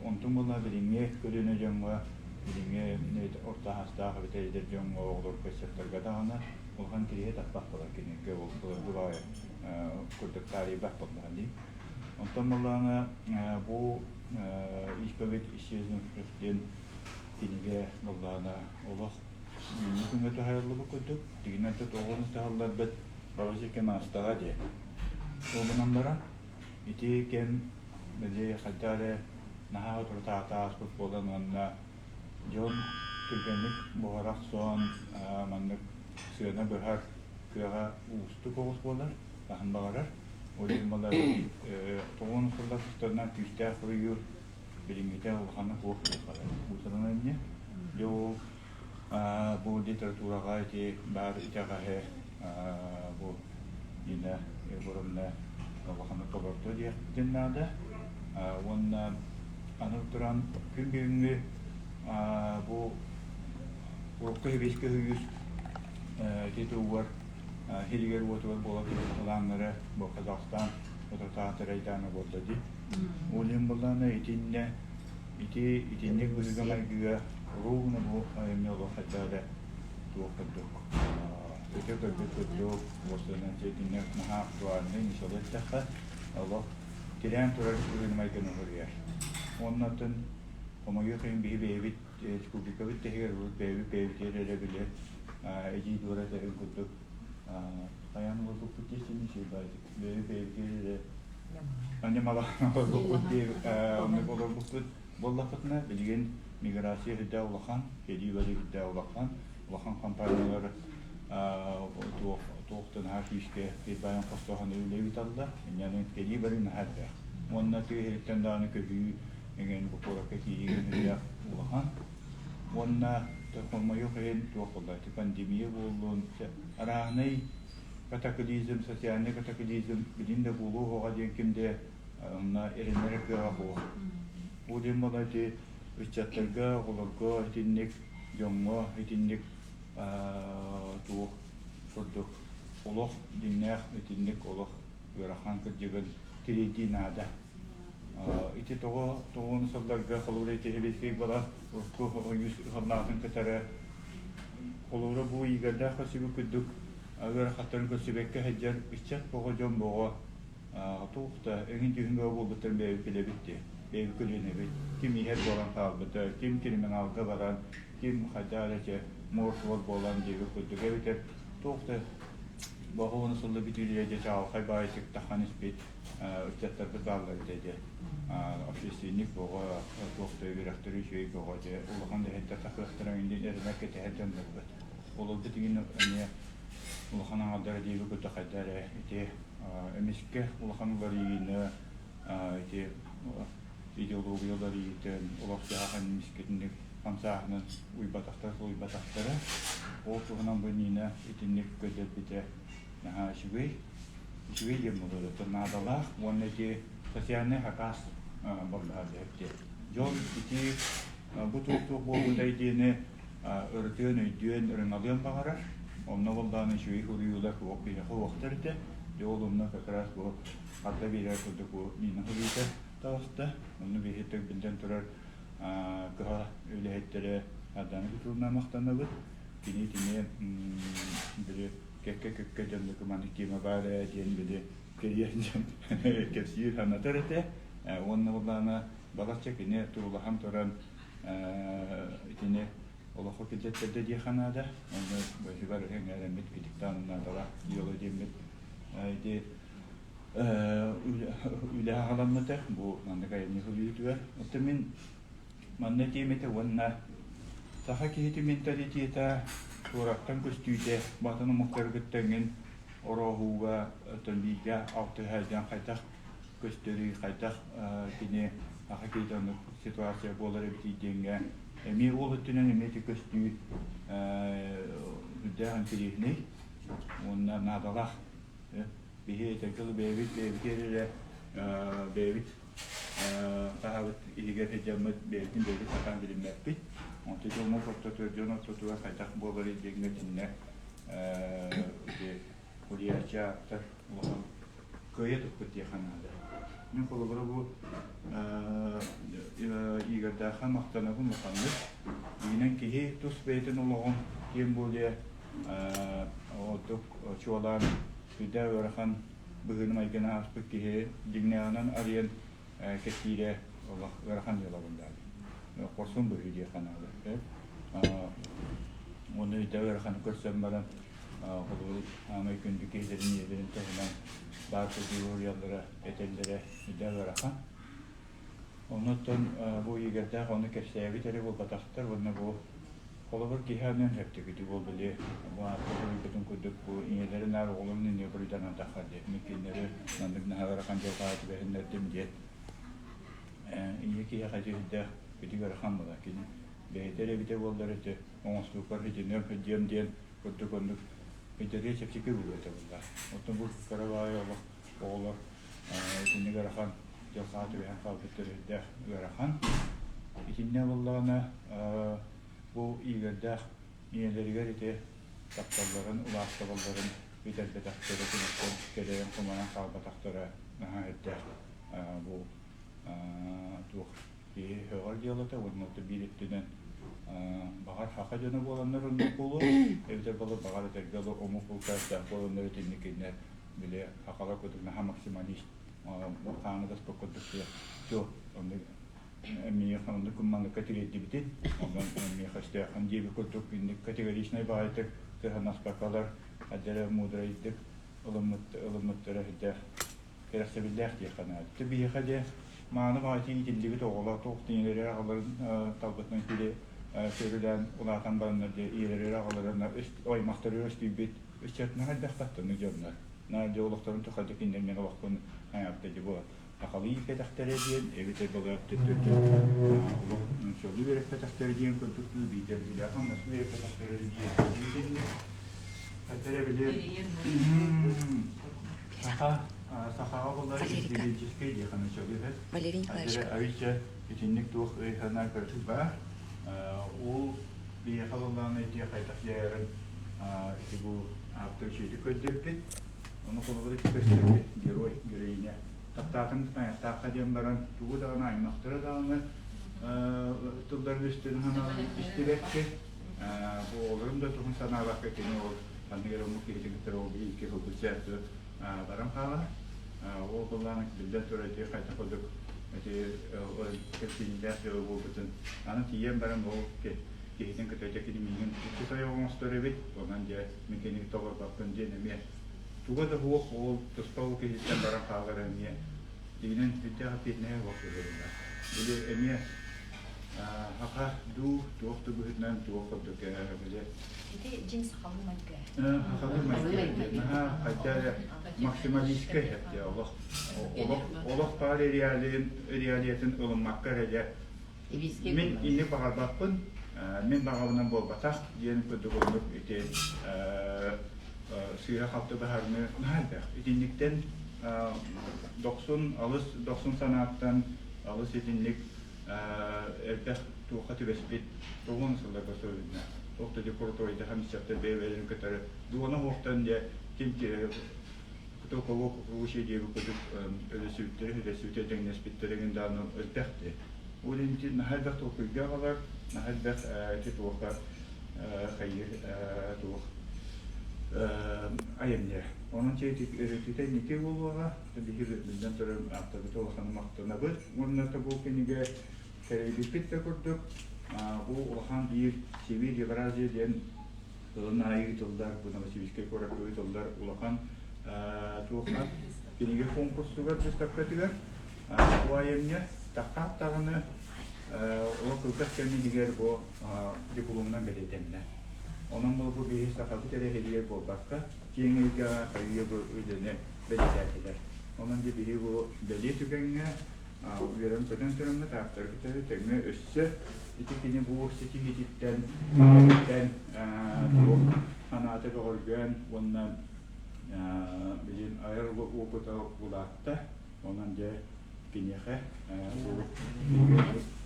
Онтун буоллаҕа билиҥҥи көлүөнэ дьоҥҥо, билиҥҥи орто саастаах эбэтэр эдэр дьоҥҥо, оҕолорго, ыччаттарга даҕаны улахан кириэһи таппат буолар кинигэ ол былыргы баҕайы курдук таарыйбат буоллаҕа дии. Онтон буоллаҕына бу исповедь исчезнувших диэн кинигэ буоллаҕына олох бүгүҥҥү күҥҥэ туһайыллыбыт курдук тигинэн тоҕону таһалларбыт баҕа кэм аастаҕа дии. Ол гынан баран ити кэм били хайдах эрэ наһаа утарытаата ааспыт буолан уонна дьон түргэнник буһара охсон маннык сыана быһар кыаҕа уустук оҕус буолар, хаһан баҕарар. Ол иһин балар тоҕуон сыллар тустарынан күүстээх суруйуу билиҥҥитэ улаханнык суох диэххэ уусуран эмиэ. Дьэ ол бу литератураҕа ити баар итэҕэһи бу Нина Егоровна улаханнык толордо диэхпитин наада. Уонна аны туран күн бүгүҥҥү бу урукку сэбиэскэй сойуус ити тугугар сиригэр-уотугар буола турар былааннара бу Казахстан утарытаатар айдаана буолла дии. Ол иһин буоллаҕына итиннэ ити итинник быһыыга-майгыга ровно бу айымньы олох хайдах эрэ туох курдук өтө көрбүт курдук уопсайынан итиннэ наһаа актуальнай ньысалы эттэххэ олох тирээн турар быһыыны-майгыны суруйар. Уонна оттон хомойуох иһин биһи бэйэбит республикабыт тэһигэр урут бэйэбит бэйэбитигэр эрэ били эдьиий Дора этэрин курдук хайаан олорбуппут диэччини бэйэбит бэйэбитигэр эрэ ньамалаан олорбуппут дии оннук олорбуппут буоллахпытына билигин. Миграция үрдэ улахан, кэлии-барыы үрдэ улахан, улахан компаниялар туох туохтан наһаа күүскэ кирбайан хостоһон үлэ ыыталлар. Инньэ кэлии-барыы наһаа элбэх. Уонна тыа иһиттэн даҕаны көһүү эҥин бу куоракка киирии үрдэ улахан. Уонна хомойуох иһин туох буолла ити пандемия буоллун, арааһынай катаклизм, социальный катаклизм билин да буолуо уоҕа диэн ким да онно эрэнэр кыаҕа суох. Бу диэн буолла ити ыччаттарга, оҕолорго итинник, дьоҥҥо итинник туох курдук олох дьиҥнээх итинник олох ыарахан кырдьыгын тириэрдии наада. Ити тоҕо тоҕуону сылларга холобура ити Сэбиэскэй бала урукку ойуус халлаатын кытары холобура бу Игордаах көрсүбүт курдук ыарахаттарын көрсүбэккэ сылдьар ыччат боҕо дьон боҕо туох да эҥин дьүһүн бөҕө буолбуттарын бэйэбит билэбит дии бэйэбит көлүөнэбит ким иһэр буолан хаалбыта ким криминалга баран ким хайдах эрэ чэ муор-суор буолан диэбит курдук эбэтэр туох да боҕо уону сылла бүтүүлэрэ дьэ чаҕылхай баайытык тахан испит ыччаттарбыт бааллар этэ дьэ общественник боҕо туох да үөрэхтэри үчүгэй боҕо дьэ улахан үлэһиттэр тахыахтара диэн эрэнэр кэтэһэр дьоннорбут олорбут игин эмиэ улахан аҥардара диэби кытта хайда эрэ ити эмискэ улахан уларыйыыны ити идеология уларыйыытын олох-дьаһах эмискэтинник хамсааһынын уйбатахтара суруйбатахтара ол туһунан бу Нина итинник көрдөрбүтэ наһаа үчүгэй үчүгэй диэн буолуо наадалаах уонна ити социальнай хакаас буоллаҕа диэбит дьон ити бу туох-туох буолбутай диэни ырытыан, өйдүөн, ырыҥалыан баҕарар. Онно буоллаҕына үчүгэй суруйуулар суох биһиэхэ уохтар этэ. Дьэ ол онно как раз бу харда биэрэр курдук бу Нина суруйуута таҕыста. Онно биһиги биллэн турар кыһа үлэһиттэрэ Ардана Петровна махтанабыт. Кини итини били кэккэ-кэккэ дьоннуку маннык тема баар ээ диэн били кэрийэн дьон кэпсиир санатар этэ. Уонна буоллаҕына балачча кини туруулаһан туран итини олоххо киллэртэрдэ диэххэ наада. Онно быһыгар эҥээрэммит китиктаан наадалаах дьыала диэммит ити үлэ аҕаламмыта бу маннык айымньы суруйуутугар. Оттон мин манна тиэмэтэ уонна саха киһитин менталитета туораттан көстүүтэ батын омуктары кытта эҥин орооһууга оттон бииргэ алтыһа дьон хайдах көстөрүй, хайдах кини аха киһитэ оннук ситуация буолар эбитий диэҥҥэ эмиэ ол өттүнэн эмиэ ити көстүү үрдээх интэриэһинэй уонна наадалаах. Биһи этэргэ дылы бэйэбит бэйэбитигэр эрэ бэйэбит таһабыт иһигэр сылдьаммыт бэйэбитин бэйэбит сатаан билиммэппит. Онтон ити омук ортотугар, дьон ортотугар хайдах буоларый диэҥҥэ итиннэ ити Уруйааччы ааптар улахан кыайа туппут диэххэ наада. Мин холобура бу Игордаахха махтанабын улаханнык. Иинэн киһи тус бэйэтин олоҕун тем более ордук чуолаан сүрдээх ыарахан быһыыны-майгыны ааспыт киһи дьиҥнээҕинэн арыйан кэпсиирэ олох ыарахан дьыала буолла. Хорсун быһыы диэххэ наада. Уонна өйдөөх ыараханы көрсөн баран Холобур, аамай күндү киһилэрин ийэлэрин туһунан баар кырдьыгы уруйаллара, этэллэрэ сүрдээх ыарахан. Оннуттан бу Игорьдаах ону кэпсээбит эрэ буолбатахтар уонна бу холобур киһи аныан сөптөкүтү буол били бу аатта суруйбутун курдук бу ийэлэрин аар оҕолорун иннигэ буруйданан таххар диэт мин кинилэри маннык наһаа ыарахан дьылҕаҕа түбэһиннэрдим диэт ийэ киһиэхэ сүрдээх битиг ыарахан буолар кини бэйэтэ эрэ эбитэ буоллар ити оҥостуукпар итиннэр диэм диэн курдук оннук өйдөрүө чэпчэки буолуо этэ буоллар. Оттон бу кыра баҕайы олох оҕолор итинник ыарахан дьылҕаҕа түбэһэн хаалбыттар үрдээх ыарахан. Итиннэ буоллаҕына бу Игорьдаах ийэлэригэр ити тапталларын, улаахтабалларын бүтэрбэтэхтэрэ, киниттэн кэлэйэн-хомойон хаалбатахтара наһаа үрдээх бу туох киһи һөҕөр дьыалата уонна биир өттүнэн баҕар саха дьоно буоланнар оннук буолуо эбэтэр буоллар баҕар этэргэ дылы омук булкаастаах буоланнар итинник кинилэр били сахалар курдук наһаа максималист хааны баспыт курдук все оннук миэхэ оннук манныкка тириэрдибитин онон миэхэ өстөөххүн диэбит курдук инник категоричнай баҕайытык сыһанаспаккалар адьара муударайдык ылыммыттара сүрдээх кэрэхсэбиллээх диэххэ наада. Биһиэхэ дьэ. мааны баҕайы иитиллибит оҕолор туох ийэлэрэ аҕаларын талбытынан кили сөбүлээн улаатан бараннар дьэ ийэлэрэ аҕаларын аймахтары өстүйбүт ыччатынан элбэхтаттыны дьоннор. На дьэ олохторун тухары кинилэр мен олохпун айаабыта дьэ бу сахалыы ииппэтэхтэрэ диэн эбэтэр балар төттөрүтүн олох нууччалыы үөрэппэтэхтэрэ диэн курдук дуу биитэр үлэ хамнас үөрэппэтэхтэрэ диэн Хаттара били саха сахаҕа буллар интеллигенческэй диэхэ нууччалыы Валерий Николаевич. Авича итинник туох өй-санаа көрдүк баар. Ол биһиэхэ буоллаҕына ити хайдах дьайарын ити бу ааптар үчүгэйдик көрдөрбүт. Ону холобур ити көстөрбүт герой, героиня. Таптаатым тайахтаахха диэн баран тугу даҕаны аймахтара даҕаны тылларын үстүн санааларын истибэккэ бу оҕолорум да туһун санаабакка кини ол ханнык эрэ омук киһитин кытары ол икки сылбыт баран хаалар. Ол былаан биллэн турар ити хайдах курдук ити кэпсииннээх дьыала буолбутун аны тиийэн баран ол киһитин кытта дьэ кини миигин икки тойоҕо оҥостор эбит онон дьэ мин кинини толорбоппун диэн эмиэ туга да суох ол туспа ол киһиттэн баран хаалар эмиэ дьиҥинэн сүрдээх эппиэтинэһэ суох быһыылаах. Били эмиэ саха дуу туох да быһыытынан туох курдук били Ити дьиҥ сахалыы майгы. Сахалыы майгы. Наһаа хайда эрэ максималистскай эптэ олох олох олох баар реалиятын реалиятын ылыммакка эрэ дьэ мин инник баҕарбаппын мин баҕабынан буолбатах диэн курдук оннук ити сыыһа-халты быһаарыныы наһаа элбэх. Итинниктэн дохсун алыс дохсун санааттан алыс итинник элбэх туохха түбэспит тоҕуон сылларга суруйна. Туох да курутуойдаха мисчаттар бэйэ-бэйэлэрин кытары дуона хуохтан дьэ ким кто кого кукуруза диэби курдук өлөсүбүттэри өлөсүбүтэ тэҥнэспиттэрэ гин дааны элбэхти. Ол инти наһаа элбэх толкуйга аҕалар, наһаа элбэх ити туоха хайыр туох айымньы. Онон чэ өрүтүтэ инники буолуоҕа. Биһи биллэн турар ааптарбыт улахан махтанабыт. Уонна бу кинигэ сэрэйбиппит да курдук бу улахан биир Сибирь Евразия диэн сылын аайы ыытыллар, бу Новосибирскай куоракка ыытыллар улахан туохха кинигэ конкурсугар выставкатыгар бу айымньы таххаат даҕаны ол кылгас кэм иһигэр бу дипломунан бэлиэтэннэ. Онон бу биһи сахабыт эрэ иһигэр буолбакка, киэҥ эйгэҕэ хайыы бу үлэни бэлиэтээтилэр. Онон дьэ биһи бу бэлиэ түгэҥҥэ үөрэн-көтөн тураммыт ааптары кытары тэҥҥэ өссө ити кини бу ситиһиититтэн туох санаата бөҕөргөөн уонна билин айар опыта улаатта. Онон дьэ киниэхэ бу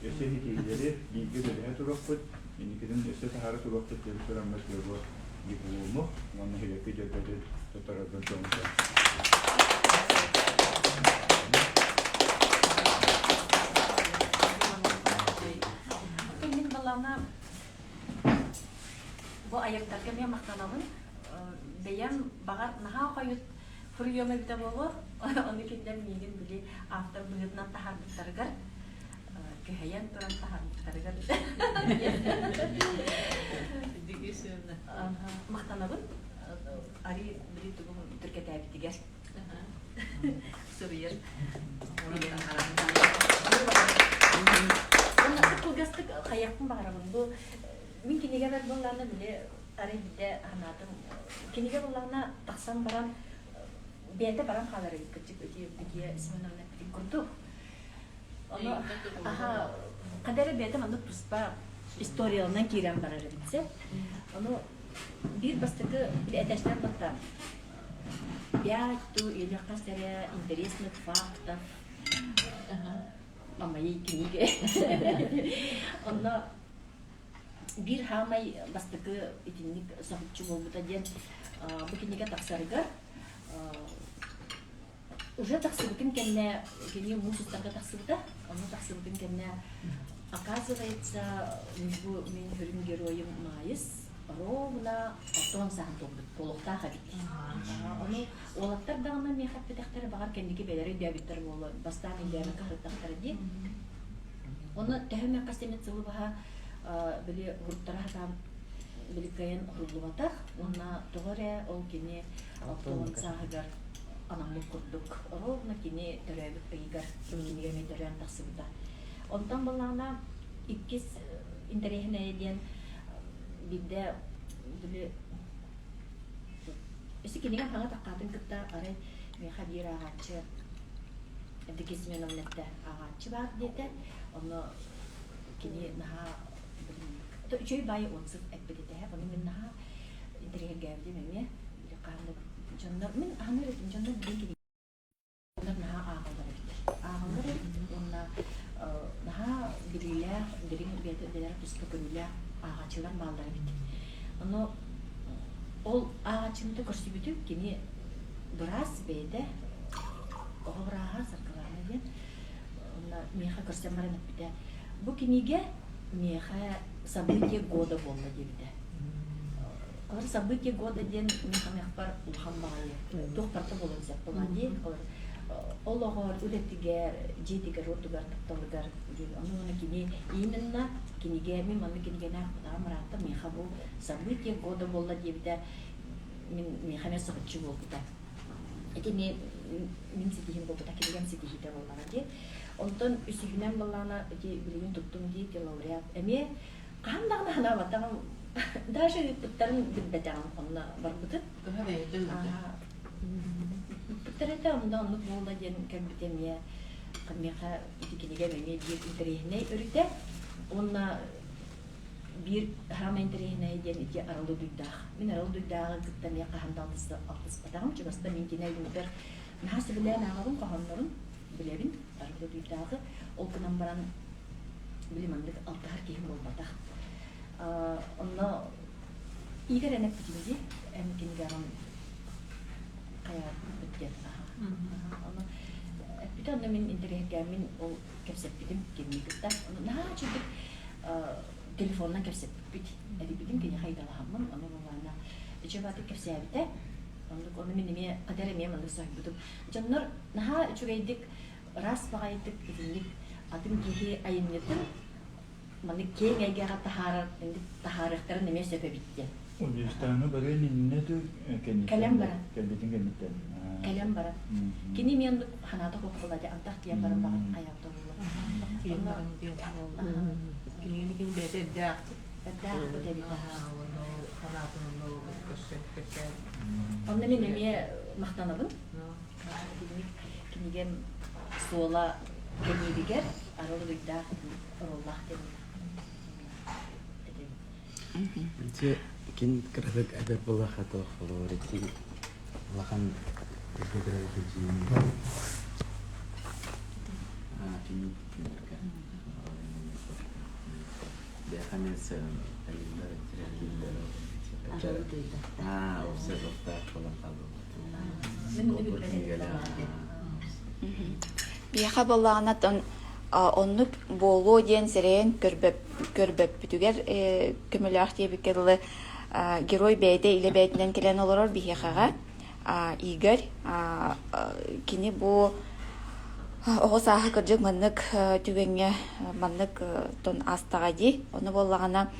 өссө ситиһиилэри бииргэ үлэлэһэ туруохпут, инникитин өссө таһаара туруохпут диэн тураммыт бу диплому уонна сибэкки дьөрбөтүн туттарарбын көҥүл. Мин балаана бу айактарга эмиэ махтанабын. Бэйэм баҕар наһаа хойут фруйуом эбитэ буолуо. Ону кинилэр миигин били автор быһыытынан таһаарбыттарыгар күһэйэн туран таһаарбыттарыгар махтанабын. Ари били тугум түркэтээбитигэр суруйар. Кылгастык хайыахпын баҕарабын. Бу мин кинигэбэр буоллаҕына били арай биирдэ санаатым. Кинигэ буоллаҕына тахсан баран бэйэтэ баран хаалар эбит кырдьык Евдокия Семеновна эппитин курдук. Ону аха хада эрэ бэйэтэ маннык туспа историяланан киирэн барар эбит сэ. Ону биир бастакы этээчтэн батта пять ту или хас эрэ интересных фактов о моей книге. Онно биир хаамай бастакы итинник соһуччу буолбута диэн бу кинигэ тахсарыгар уже тахсыбытын кэннэ кини муус устарга тахсыбыта онно тахсыбытын кэннэ оказывается бу мин сүрүн геройум Маайыс ровно оттон саһан туолбут туолуохтаах эбит ону уолаттар даҕаны миэхэ эппэтэхтэрэ баҕар кэнники бэйэлэрэ өйдөөбүттэр буолуо бастаан өйдөөбөккө сырыттахтара дии ону төһө эмэ хас эмит сылы быһа били уһуруттара сатаабыт били кыайан уһуллубатах уонна тоҕо эрэ ол кини 60 сааһыгар. анаммыт курдук. Ровно кини төрөөбүт ыйыгар кинигэ эмиэ төрөөн тахсыбыта. Онтон былаана иккис интэриэһинэйэ диэн биирдэ били өссө кинигэ хаҥа таххаатын кытта арай миэхэ биир ааҕааччы Евдокия Семеновна эттэ ааҕааччы баар диэтэ. Онно кини наһаа үчүгэй баайы отзыв эппит этэ. Ону мин наһаа интэриэһиргээбитим эмиэ. Дьоннор мин аһынар этим дьоннор билин кинигэлэр наһаа ааҕаллар эбит. Ааҕаллар эбит уонна наһаа билиилээх, дириҥ бэйэлэрэ туспа көрүүлээх ааҕааччылар бааллар эбит. Ону ол ааҕааччыны көрсүбүтүм кини быраас бэйэтэ оҕо бырааһа Саргылаана диэн Онно миэхэ көрсөн баран эппитэ, бу кинигэ миэхэ событие года буолла диэбитэ. Олор событие года диэн мин саныахпар улахан баҕайы туох барыта буолуон сөп буолла дии. Олор олоҕор, үлэтигэр, дьиэтигэр-уотугар, тапталыгар диэн. Ону уонна кини именно кинигэ, мин маннык кинигэни аахпытаҕым ыраатта, миэхэ бу событие года буолла диэбитэ мин миэхэ эмиэ соһуччу буолбута. Ити эмиэ мин ситиһим буолбута, кинигэм ситиһиитэ буоллаҕа дии. Онтон үсүһүнэн буоллаҕына ити билигин туттум дии, ити лауреат. Эмиэ хаһан даҕаны санаабатаҕым, даже ыыппыттарын билбэтэҕим онно барбытым. Кыһа бэйэтэ ыыта. Ыыппыттар этэ, онно оннук буолла диэн кэлбитэ эмиэ миэхэ ити кинигэм эмиэ биир интэриэһинэй өрүтэ. Уонна Биир саамай интэриэһинэйэ диэн ити Арылы Дуйдаах. Мин Арылы Дуйдааҕы кытта эмиэ хаһан да алтыспатаҕым. Чугастан мин кини айымньытыгар наһаа сөбүлээн ааҕабын, хоһооннорун билэбин Арылы Дуйдааҕы. Ол гынан баран били маннык алтыһар киһим буолбатах. Онно Игорь эн эппитиҥ дии, эн кинигэҕин хайаабыт диэн. Ону эппитэ, онно мин интэриэһиргээммин ол кэпсэппитим кинини кытта. Наһаа үчүгэй телефонунан кэпсэппиппит. Эрийбитим киниэхэ ыйыталаһаммын, ону булаана үчүгэй кэпсээбитэ. Оннук ону мин эмиэ кадер эмиэ маннык соһуйбутум. Дьоннор наһаа үчүгэйдик ыраас баҕайытык итинник атын киһи айымньытын маннык киэҥ эйгэҕэ таһаарар таһаарыахтарын эмиэ сөп эбит диэн. Университетны барыан иннинэ дуу Кэлэн баран. Кэлбитин кэнниттэн. Кэлэн баран. Кини эмиэ оннук ханаата куоппула дии антах тиийэн баран баҕар хайаабыта буолуо. Тиийэн баран диэн буолла. Кинигэни кини бэйэтэ эрдээх. Эрдээх эбит Онно ханаатын онно көрсөн кэпсээн. Онно мин эмиэ махтанабын. Кинигэм суола кэҥииригэр арыл ыйдаах оруоллаах диэн Ити кин кыратык эбэр буоллахха туох холобур ити улахан Биһиэхэ буоллаҕына оннук буолуо диэн сэрэйэн көрбөппүтүгэр көмөлөөх диэбиккэ дылы герой бэйэтэ илэ бэйэтинэн кэлэн олорор биһиэхэҕэ Игорь кини бу оҕо сааһа кырдьык маннык түгэҥҥэ маннык тон аастаҕа дии ону буоллаҕына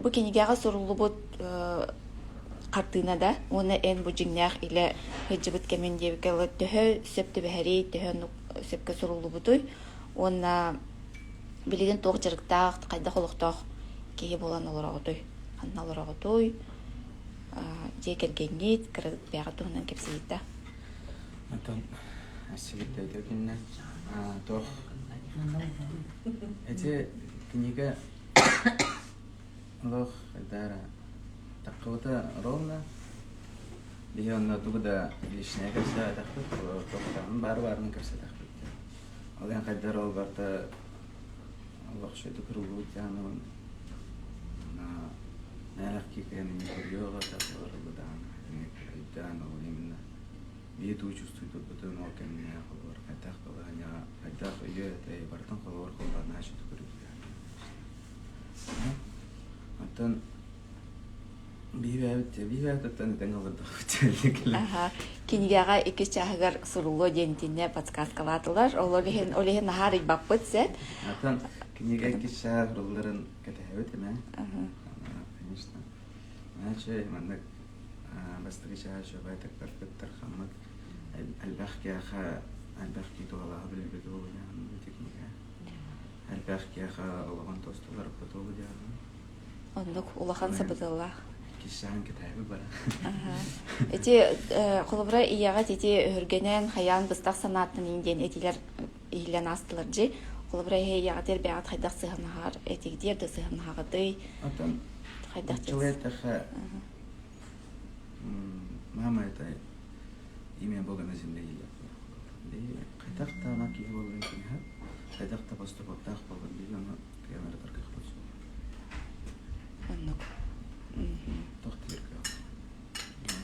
бу кинигэҕэ суруллубут хартыына да уонна эн бу дьиҥнээх илэ сылдьыбыт кэмин диэбиккэ дылы төһө сөп түбэһэрий төһө оннук сөпкө суруллубутуй уонна билигин туох дьарыктаах хайдах олохтоох киһи буолан олороҕутуй ханна олороҕутуй дьиэ кэргэҥҥит кыра бэйэҕит туһунан кэпсиэхтэ Оттон сибирдэйдэ күннэ туох эти книга олох хайдара таххыбыта ровно биһи онно тугу да личное кэпсээтэхпит туохтааҕын баар баарынан кэпсээтэхпит ол эн хайдар ол барыта олох үчүгэйдик куруллубут диэн нээлэх киһи көрүөҕэ өйдөөн ол именно биһи туу чувствуйдурбутун ол кэмҥэ холобур хайдах балаһыанньаҕа хайдах өйө этэй барытын холобур холбоон көрүбүтэ оттон биһи бэйэбит оттон этэн олордохпут. Кинигэҕэ иккис чааһыгар суруллуо диэн итиннэ подсказкалаатылар. Ол иһин ол иһин наһаа арыйбаппыт сеп. Оттон кинигэ иккис чааһа сурулларын кэтэһэбит эмэ. Конечно. Иначе маннык бастакы чааһа үчүгэй такпарпыт тархаммыт. Элбэх киһиэхэ элбэх киһи туһалааҕы билбит буолуо ити кинигэ. Элбэх киһиэхэ олоҕун тостуларбыт буолуо Оннук улахан сабыдыаллаах. Кисээн кэтээби бара. Ити холобура ийэҕит ити өһүргэнэн хайаан быстах санааттан иин диэн этилэр иһиллэн аастылар дьи. Холобура эһэ ийэҕит эрбээҕит хайдах сыһыаннаһар этигдиэр да сыһыаннаһаҕытый? Отон Хайдах Человек мама это имя Бога на земле или хайдах та киһи буоларын киниһэ хайдах та поступоктаах буоларын биһи ону кыйанарытар кыахпыт суох. Оннук. Туох диир кыах.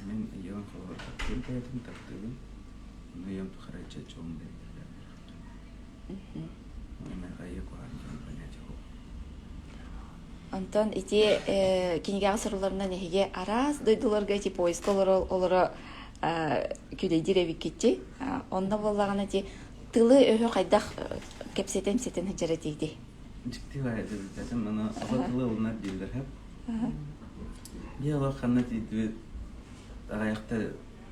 Мин ийэм холобур таптыым бэйэтин таптыыбын. Ону ийэм тухары чэччоҕум диэн Онтон ити кинигэҕэ сурулларынан эһиги араас дойдуларга ити поезка олоро олоро күлэйдиир эбиккитти. Онно буоллаҕына ити тылы өһү хайдах кэпсэтэн ситэн сылдьар этигитий? Дьикти баайдыбытым аны оҕо тылы ылынар дииллэр һэп. Биһи олох ханна тиийдибит аҕыйахта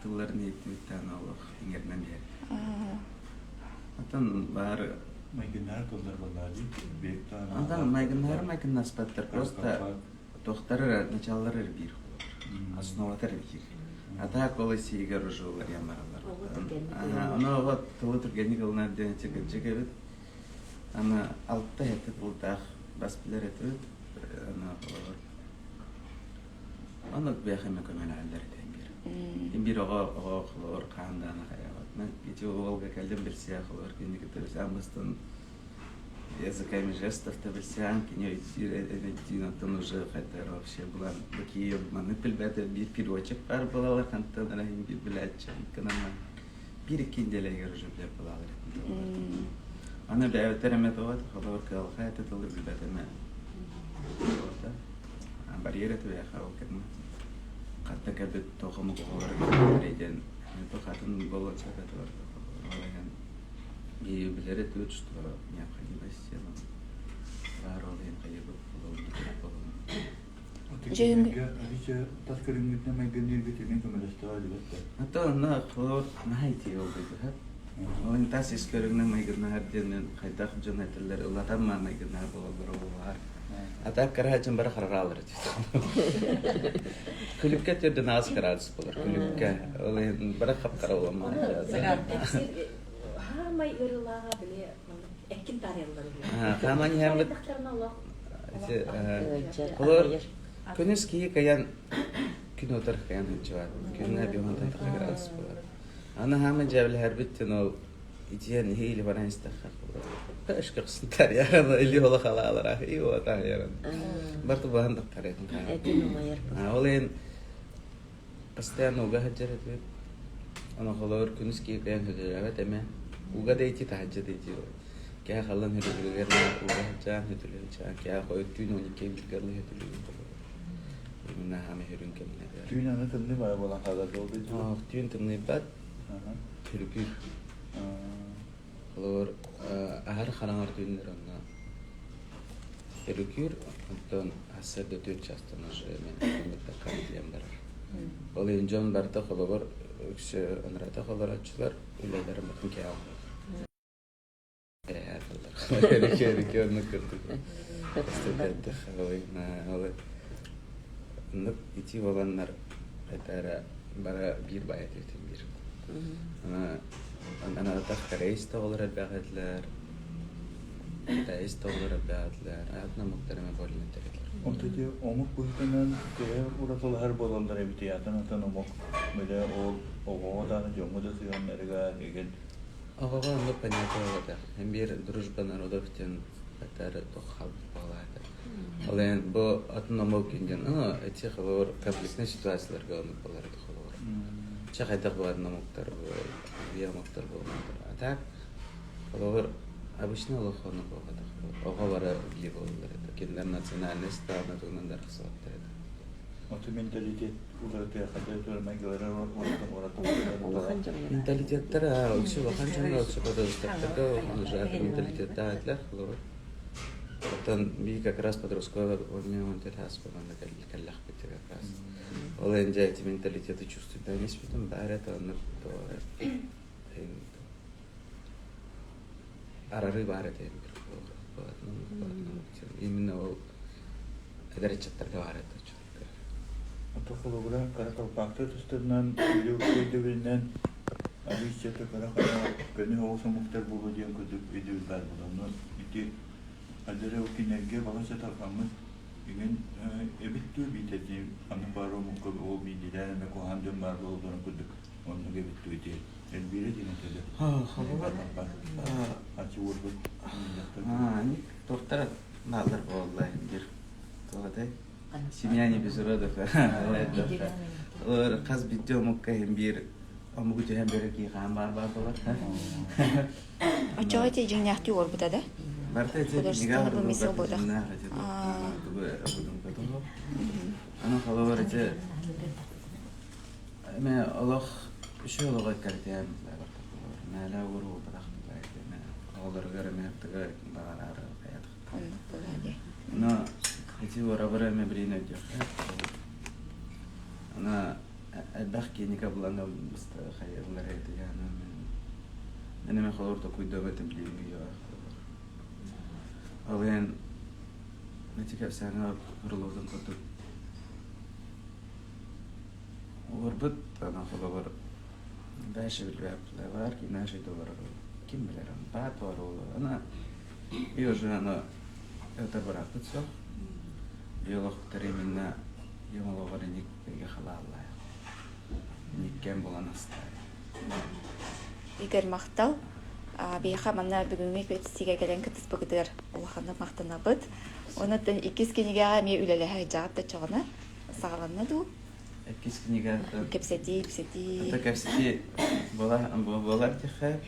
тылларын иһиттибит олох иҥэринэн иһэр. Атын баар Майгыннаар тыллар буоллаа дии. Антон майгыннаары майгыннаспаттар просто туохтар началлар биир основатар биир. А так ол сиигэр уже уларыйан бараллар. Аны оҕо тылы түргэнник ылынар диэн чыгырдьык эбит. Аны алта хэти тылдаах бас билэр этибит. Аны Оннук бэйэхэ көмөлөһөллөр этэ биир. Биир оҕо оҕо холобур хаан даана хайаабат. Мен ити уолга кэллим билсиэ холобур кинини кытта билсээн бастан языками жестов та билсээн кини өйдүүр өйдүүн оттон уже хайдар вообще булан бакии маннык билбэт биир переводчик бар буолалар хантан эрэ биир билээччи гынан биир икки неделягер уже билэр буолалар Аны бэйэбиттэр эмэ тоҕо холобур кыалха это тылы билбэт эмэ барьер этибэхэ ол кэннэ хатта кэлбит тоҕо оҕолор диэн хатын болот сакатылар и билэр этибит что необходимость баар ол иһин хайыбыт Тас көрүҥҥүтүнэн майгынныыргыт эмиэ көмөлөстөҕө дибэттэр. Ата онно холобур наһаа итии ол дойду Ол тас ис көрүҥнэн майгыннаһар диэн хайдах дьон этэллэр ыллатан майгыннаһар буолаллар оҕолоһор. А так караачын бары хараалар этит. Күлүккэ төрдөн аас градус болар күлүккэ. Ол бары хап-хара буолмаан. Хаамай ырылааҕа били эккин таарыйаллар. Хааман иһэммит Олор күнүс киһи кыйан күн утар кыйан сылдьыбат. Күҥҥэ биһонтон тахса градус болар. Аны хаама дьээбэлэһэрбит тин ол итиэн иһи или баран истэххэ ышкыксынтар яран или ола халаалара и ота яран. Барты бухан тахтар этин Ол эн постоянно уга сылдьар этибит. Аны холоор күнүс киһи кыйан хөтөлөөбөт эмэ. Уга да ити таһырдьа да ити. Кээ халлан хөтөлүгэр уга сылдьаан хөтөлү кээ хойут түүн 12 биргерлы хөтөлүгүн Именно хаама хүрүн кэмнэ. Түүн аны тымныы бара буолан хаалар буолду. Түүн тымныйбат. Түргүр. Холобур, аһар хараҥар түүннэр онно өрүкүүр, оттон сарсыарда 4 чаастан уже мен диэн барар. Ол иһин дьон барыта холобур үксү ынырата холорооччулар үлэлэрин батын кээ оҥорор. Өрүкү оннук курдук. Оннук ити буоланнар это бара биир баайа этибитин биир. Анатах корейс тоҕолор элбэх этилэр, китайс тоҕолор элбэх этилэр, атын омуктар эмэ боллентер этилэр. Онто ити омук быһыытынан төһө уратылаһар буолаллар эбитий атын-атын омук бile ол оҕоҕо даҕаны дьоҥҥо да сыһыаннарыгар игин Оҕоҕо оннук понятие буолбатах. Эн биир дружба народов диэн этэр туох хаалбыт буолаата. Ол иһин бу атын омук диэн эти холобур конфликтный ситуацияларга оннук буолар этэ холобур. Чэ хайдах бу атын омуктар бу биир омуктар буолбаттар. А так холобур обычно олох оннук буолбатах. Оҕо бары биир буолаллар этэ. Кинилэр национальность даҕаны тугунан да арахсыбаттар этэ. Оту менталитет Менталитеттара үксү улахан дьоҥҥо үксү подозрительдарга уже менталитеттаах этилэр холобур. Оттон би как раз подростковый мен он хаспанна кэллэхпит как раз. Ол энже эти менталитеты чувствуют, да, не спитом, да, это он то арары бар этэ именно ол эдэр ыччаттарга бар этэ. Ото холобура каракалпаактар тустарынан өйдөбүлүнэн арыыччата кыра-хара көнө оҕус омуктар буолуо диэн курдук өйдөбүл баар буолар. Онон ити адьара ол кинилэргэ балачча тарҕаммыт иҥин эбит дуу биитэтии ханнык баар омукка ол биирдиилээн эмэ куһаҕан дьон баар буолалларын курдук оннук эбит дуу ити элбиирэ диэн этэ Холобура ачы уорбут Туохтара бааллар буолла диир туох этэй Семья не без уродов. Хас биирдии омукка иһин биир омугу түһэн бэрэ киихаан баар баар болар. Оччоҕо ити дьиҥнээхтии уорбута да? Барта ити Художественный вымысел буолар. Аны холобур ити Эме олох үчүгэй олоҕу эккирэтиһэн мээлэ ууру оҕолоругар эмиэ аттыгар баҕараары Оннук буолаа дии. Но ити уорабыра эмэ билин өйдүөххэ. Ана элбэх клиника булан быста хайыылар этигаана мен эме холор токуйдабытым билиҥҥи Ол иһин ити кэпсээҥҥэ урулуутун курдук Олорбут ана холобур дальше билбэт наши доллары ким билэр баар баар ана и уже аны это бырааппыт суох биологтар именно олоҕор иник бигэ халааллаах иниккэн булан астаай. Игорь махтал. Биһиэхэ манна бүгүҥҥү күөтсиигэ кэлэн кыттыспыкытыгар улаханнык махтанабыт. Онон иккис кинигэҕэ эмиэ үлэлэһэ сылдьаҕыт да чоҕуна саҕаланна дуу? Иккис кинигэ Кэпсэтии, кэпсэтии. Это кэпсэтии буолар буолар диэхэ.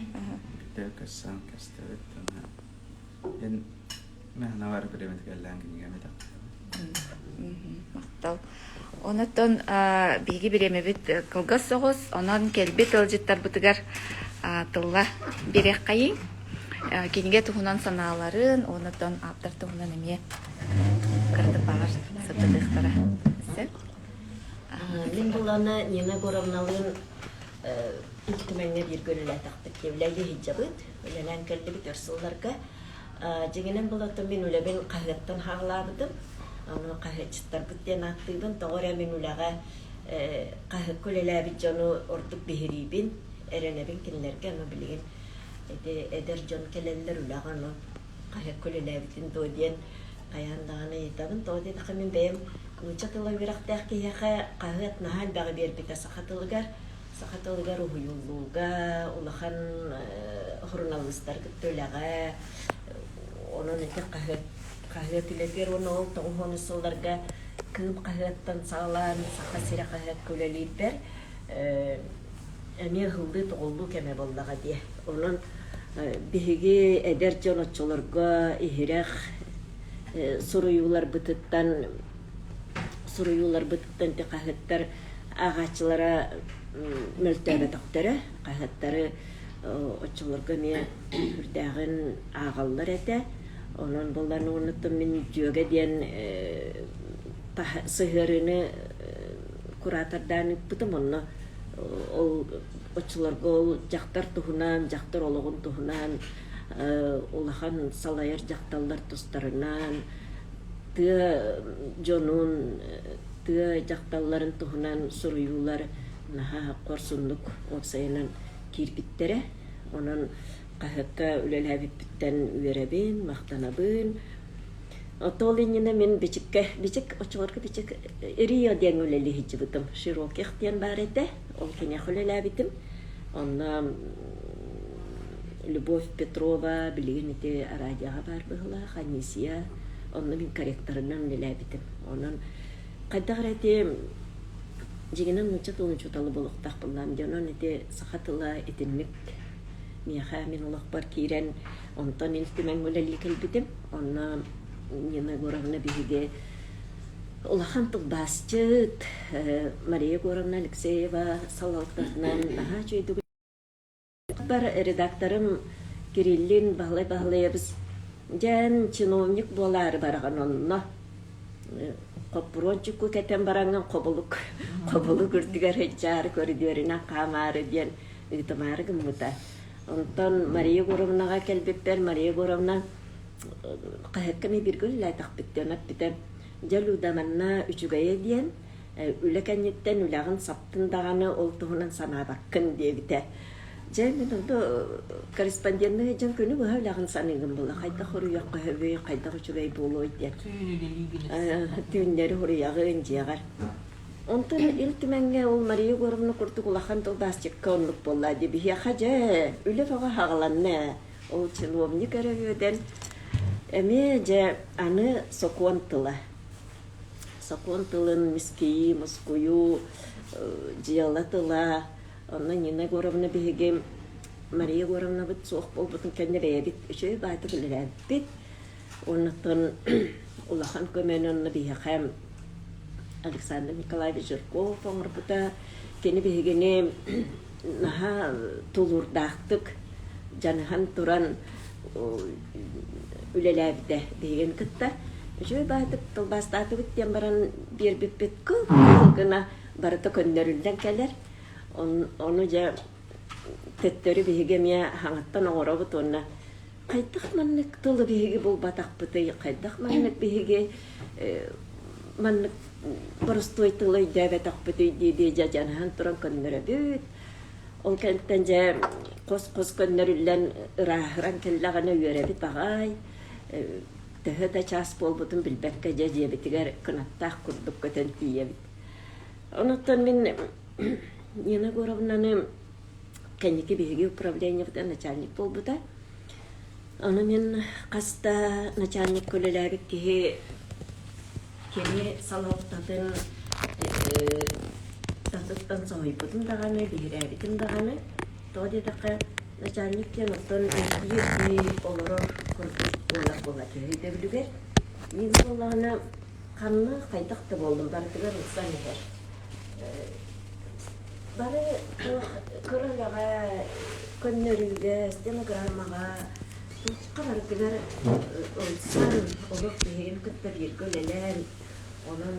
Биирдэ көссөн көстөбүт. Эн мэхэнэ бар биремет кэллээн кинигэми Махтал. Онотон биһиги бириэмэбит кылгас соҕус, онон кэлбит ыалдьыттарбытыгар тылла биэриэххэйиҥ. Кинигэ туһунан санааларын, онотон ааптар туһунан эмиэ кыратык баҕар сырдатыахтара. Сөп. Мин булана Нина Егоровналыын Ил Түмэҥҥэ бииргэ үлэлээтэхпит. Үлэлии сылдьабыт, үлэлээн кэллибит өр сылларга. Дьиҥинэн булата мин үлэбин хаһыаттан хаалаабытым. Аны хаһыатчыттарбыт диэн ааттыыбын. Тоҕо эрэ мин үлэҕэ хаһыакка үлэлээбит дьону ордук биһириибин, эрэнэбин кинилэргэ. Аны билигин ити эдэр дьон кэлэллэр үлэҕэ, ону хаһыакка үлэлээбитин дуо диэн хайаан даҕаны ыйытабын. Тоҕо диэтэххэ мин бэйэм нуучча тыла үөрэхтээх киһиэхэ хаһыат наһаа элбэҕи биэрбитэ саха тылыгар. Саха тылыгар уһуйуллууга, улахан суруналыыстары кытта үлэҕэ, онон ити хаһыат хаһыат үлэтигэр уонна ол 90 сылларга Кыым хаһыаттан саҕалаан Саха сирэ хаһыакка үлэлиирбэр эмиэ ыһыллыы-тоҕуллуу кэмэ буоллаҕа дии. Онон биһиги эдэр дьон оччолорго иһирэх суруйууларбытыттан суруйууларбытыттан ити хаһыаттар ааҕааччылара мөлтөөбөтөхтөрө. Хаһыаттары оччолорго эмиэ үрдээҕин ааҕаллар этэ. Онон булан уонуттан мин дьүөгэ диэн сыһыарыыны куратордаан ыыппытым. Онно ол оччолорго ол дьахтар туһунан, дьахтар олоҕун туһунан улахан салайар дьахталлар тустарынан тыа дьонун, тыа дьахталларын туһунан суруйуулар наһаа хорсуннук уопсайынан киирбиттэрэ. Онон хаһыакка үлэлээбиппиттэн үөрэбин, махтанабын. Ол иннинэ мин Бичиккэ, Бичик, оччолорго Бичик Рио диэн үлэлии сылдьыбытым. Широких диэн баар этэ. Ол киниэхэ үлэлээбитим. Онно Любовь Петрова, билигин ити радиоҕа баар быһыылаах, Анисия, онно мин корректорынан үлэлээбитим. Онон хайдах эрэ ити дьиҥинэн нуучча тылын учуутала буолуохтаах буоллаҕым дии. Онон ити саха тыла итинник миэхэ мин олохпор киирэн онтон Ил Түмэҥҥэ үлэлии кэлбитим. Онно Нина Егоровна биһиги улахан тылбаасчыт Мария Егоровна Алексеева салалтатынан наһаа үчүгэйдик бар редакторым Кириллин Баһылай Баһылайабыс. Дьэн чиновник буолаары бараҕын онно. Хоппуруон чукку кэтэн бараҥҥын хобулук хобулук үрдүгэр сылдьаары көрүдүөрүнэн хаамаары диэн ыытымаары гыммыта. Онтон Мария Егоровнаҕа кэлбиппэр Мария Егоровна хаһыакка эмиэ бииргэ үлэлээтэхпит диэн эппитэ. Дьэ Люда манна үчүгэйэ диэн үлэ кэнниттэн үлэҕин саптын даҕаны ол туһунан санаабаккын диэбитэ. Дьэ мин онно корреспонденныы сылдьан күнү быһа үлэҕин саныыгын буолла. Хайдах хоруйуохха сөбүй, хайдах үчүгэй буолуой диэн. Түүннэри хоруйаҕын дьиэҕэр. Онтон Ил Түмэҥҥэ ол Мария Егоровна курдук улахан тылбаасчыкка оннук буолла дии. Биһиэхэ дьэ үлэ бөҕө аҕаланна ээ. Ол чиновник эрэ үөдэн эмиэ дьэ аны сокуон тыла. Сокуон тылын мискийии, мускуйуу, дьыала тыла. Онно Нина Егоровна биһиги Мария Егоровнабыт суох буолбутун кэннэ бэйэбит үчүгэй баайтык үлэлээбиппит. Оннуттан улахан көмөнү онно биһиэхэ Александр Николаевич Жирков оҥорбута. Кини биһигини наһаа тулуурдаахтык дьаныһан туран үлэлээбитэ биһигин кытта. Үчүгэй баайтык тылбаастаатыбыт диэн баран биэрбиппит кыл гына барыта көннөрүллэн кэлэр. Ону дьэ төттөрү биһиги эмиэ хаҥаттан оҥоробут уонна хайдах маннык тылы биһиги булбатахпытый, хайдах маннык биһиги маннык боростуой тылы өйдөөбөтөхпүтүй дии-дии дьэ дьаныһан туран көннөрөбүт. Ол кэнниттэн дьэ хос-хос көннөрүллэн ырааһыран кэллэҕинэ үөрэбит аҕай. Төһө да чаас буолбутун билбэккэ дьэ дьиэбитигэр кынаттаах курдук көтөн тиийэбит. Онуттан мин Нина Егоровнаны кэнники биһиги управлениебыта начальник буолбута. Ону мин хас да начальник үлэлээбит киһи кини салалтатын татыттан соһуйбутум даҕаны, биһирээбитим даҕаны. Тоҕо диэтэххэ, начальник диэн оттон ирдии-ирдии олорор курдук буолар буолла төһө өйдөбүлүгэр. Мин буоллаҕына ханна хайдах да буоллун барытыгар ылсан иһэр. Бары туох кыра үлэҕэ, көннөрүүгэ, стенограммаҕа, туохха барытыгар ылсан, олох биһигин кытта бииргэ үлэлээн, онон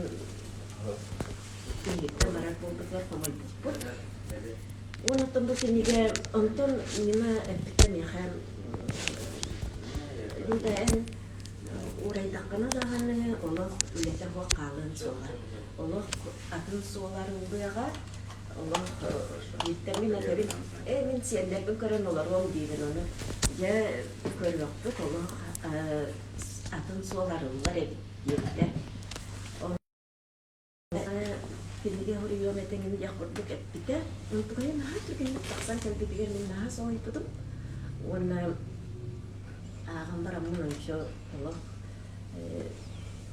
биһиктэн барар буолбутугар хомойбуппут. Уонна оттон бу кинигэ, онтон Нина эппитэ миэхэ, Люда, эн уурайдаххына даҕаны олох үлэтэ суох хаалыан суоҕа. Олох атын суол арыллыаҕа, олох бииртэн мин этэбин, ээ мин сиэннэрбин көрөн олоруом диибин ону дьэ көрүөхпүт олох атын суол арыллар эбит диэбитэ. Кинигэ суруйуом этэҥин диэх курдук эппитэ. Онтукайа наһаа түргэнник тахсан кэлбитигэр мин наһаа соһуйбутум. Уонна ааҕан бараммын ончу олох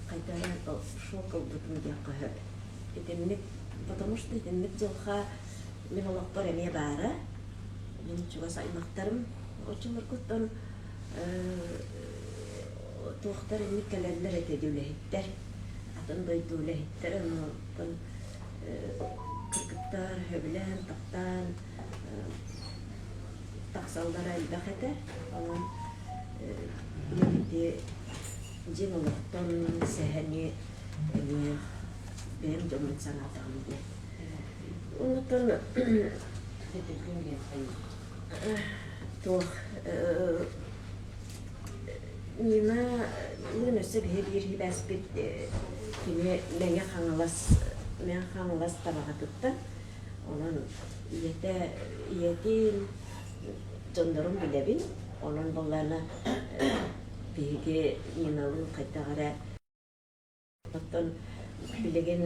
хайдах эрэ шок ылбытым диэххэ сөп. Итинник, потому что итинник дьылҕа мин олохпор эмиэ баара. Мин чугас аймахтарым оччолоргуттан туохтар инник кэлэллэр этэ дии үлэһиттэр. Атын дойду үлэһиттэрэ онтон кыргыттар сөбүлээн, таптаан тахсаллара элбэх этэ. Онон ити дьиҥ олохтон сэһэни эмиэ бэйэм дьоммун санаатаҕым дии. Онтон туох Нина Лыын өссө биһи биир сибээспит кини Мэҥэ Хаҥалас Мэҥэ Хаҥалас Табаҕатыттан онон ийэтэ ийэтин дьоннорун билэбин онон буоллаҕына биһиги Ниналыын хайдах эрэ оттон билигин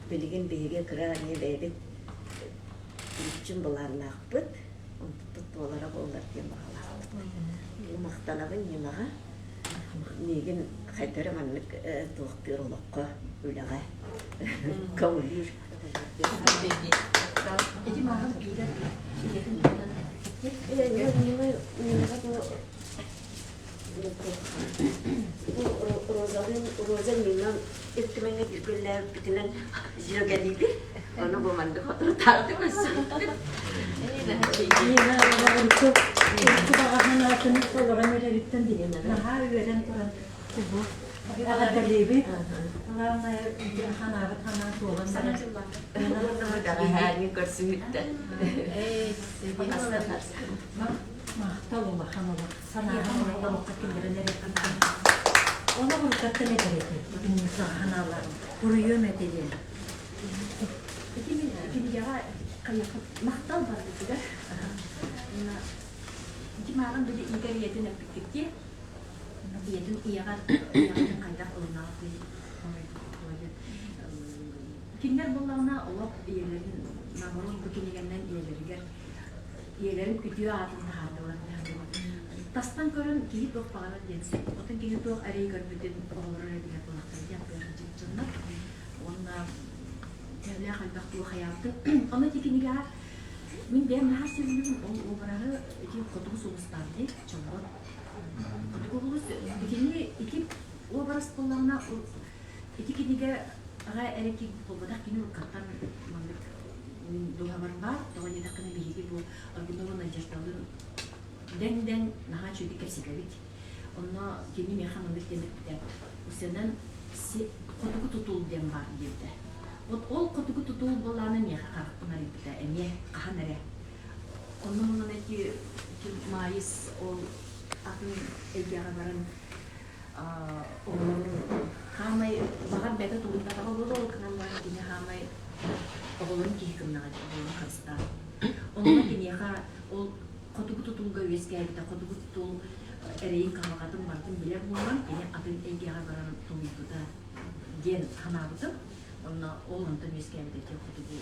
билигин биһиги кыра эмиэ бэйэбит бүччүм былааннаахпыт онтуппут туолара буоллар диэн баҕалаахпыт махтанабын Нинаҕа миигин хайдах эрэ маннык туохтуур олоххо үлэҕэ көҕүлүүр Ити мааҕын Ира ийэтин туһунан Бу Розалыын Роза Нина Ил Түмэҥҥэ бииргэ үлэлээбиппитинэн дьүөгэлиибит. Ону бу маннык соторутааҕыта көрсүбүппүт. Нина урукку баҕа санаатын толорон эрэриттэн наһаа үөрэн туран бу эҕэрдэлиибит. Главное, ханаабыт ханаа туолан барар. Бэҕэһээҥҥи көрсүһүттэн. Махтал улахан олох. Санааҕын олоххо киллэрэн эрэххиттэн. Олох уруккаттан этэр этим. Итинник санааларым. Буруйуом этэ диэн. Ити мин кинигэҕэ хайыахха махтал барбытыгар. Ити мааҕын били Игорь ийэтин эппиккит дии. Ийэтин ийэҕэр ийэҕитин хайдах ылынаҕытый? Кинилэр буоллаҕына олох ийэлэрин наоборот бу кинигэннэн ийэлэригэр ийэлэрин үтүө аатын таһаардылар. Тастан көрөн киһи туох баҕарар диэн сөп. Оттон киһи туох эрэй көрбүтүн оҕолоро эрэ билэр буоллахтара диэн дьоннор. Уонна төһөлөөх элбэх туох хайаабытын. Ону ити кинигэҕэ мин бэйэм наһаа сөбүлүүбүн ол уобараһы ити хотугу сулустаах дии чолбон. Хотугу сулус итини ити уобарас буоллаҕына ити кинигэҕэ эрэ киирбит буолбатах кини уруккаттан маннык мин дууһабар баар. Тоҕо диэтэххинэ биһиги бу Аргунова Надеждалыын дэҥ-дэҥ наһаа үчүгэйдик кэпсэтэбит. Онно кини миэхэ маннык диэн эппитэ. Усенан хотугу тутул диэн баар диэбитэ. Вот ол хотугу тутул буоллаҕына миэхэ харахпын арыйбыта эмиэ хаһан эрэ. Онно мунан эти Маайыс ол атын эйгэҕэ баран оҕолорун хаамай баҕар бэйэтэ тулуйбатаҕа буолуо ол гынан баран кини хаамай оҕолорун киһи гыннаҕа дии оҕолорун харыстаан. Онно киниэхэ ол хотугу тутулга үөскээбитэ хотугу тутул эрэйин кыһалҕатын барытын билэр буолан кини атын эйгэҕэ баран тулуйбута диэн санаабытым. Онно ол онтон үөскээбитэ ити хотугу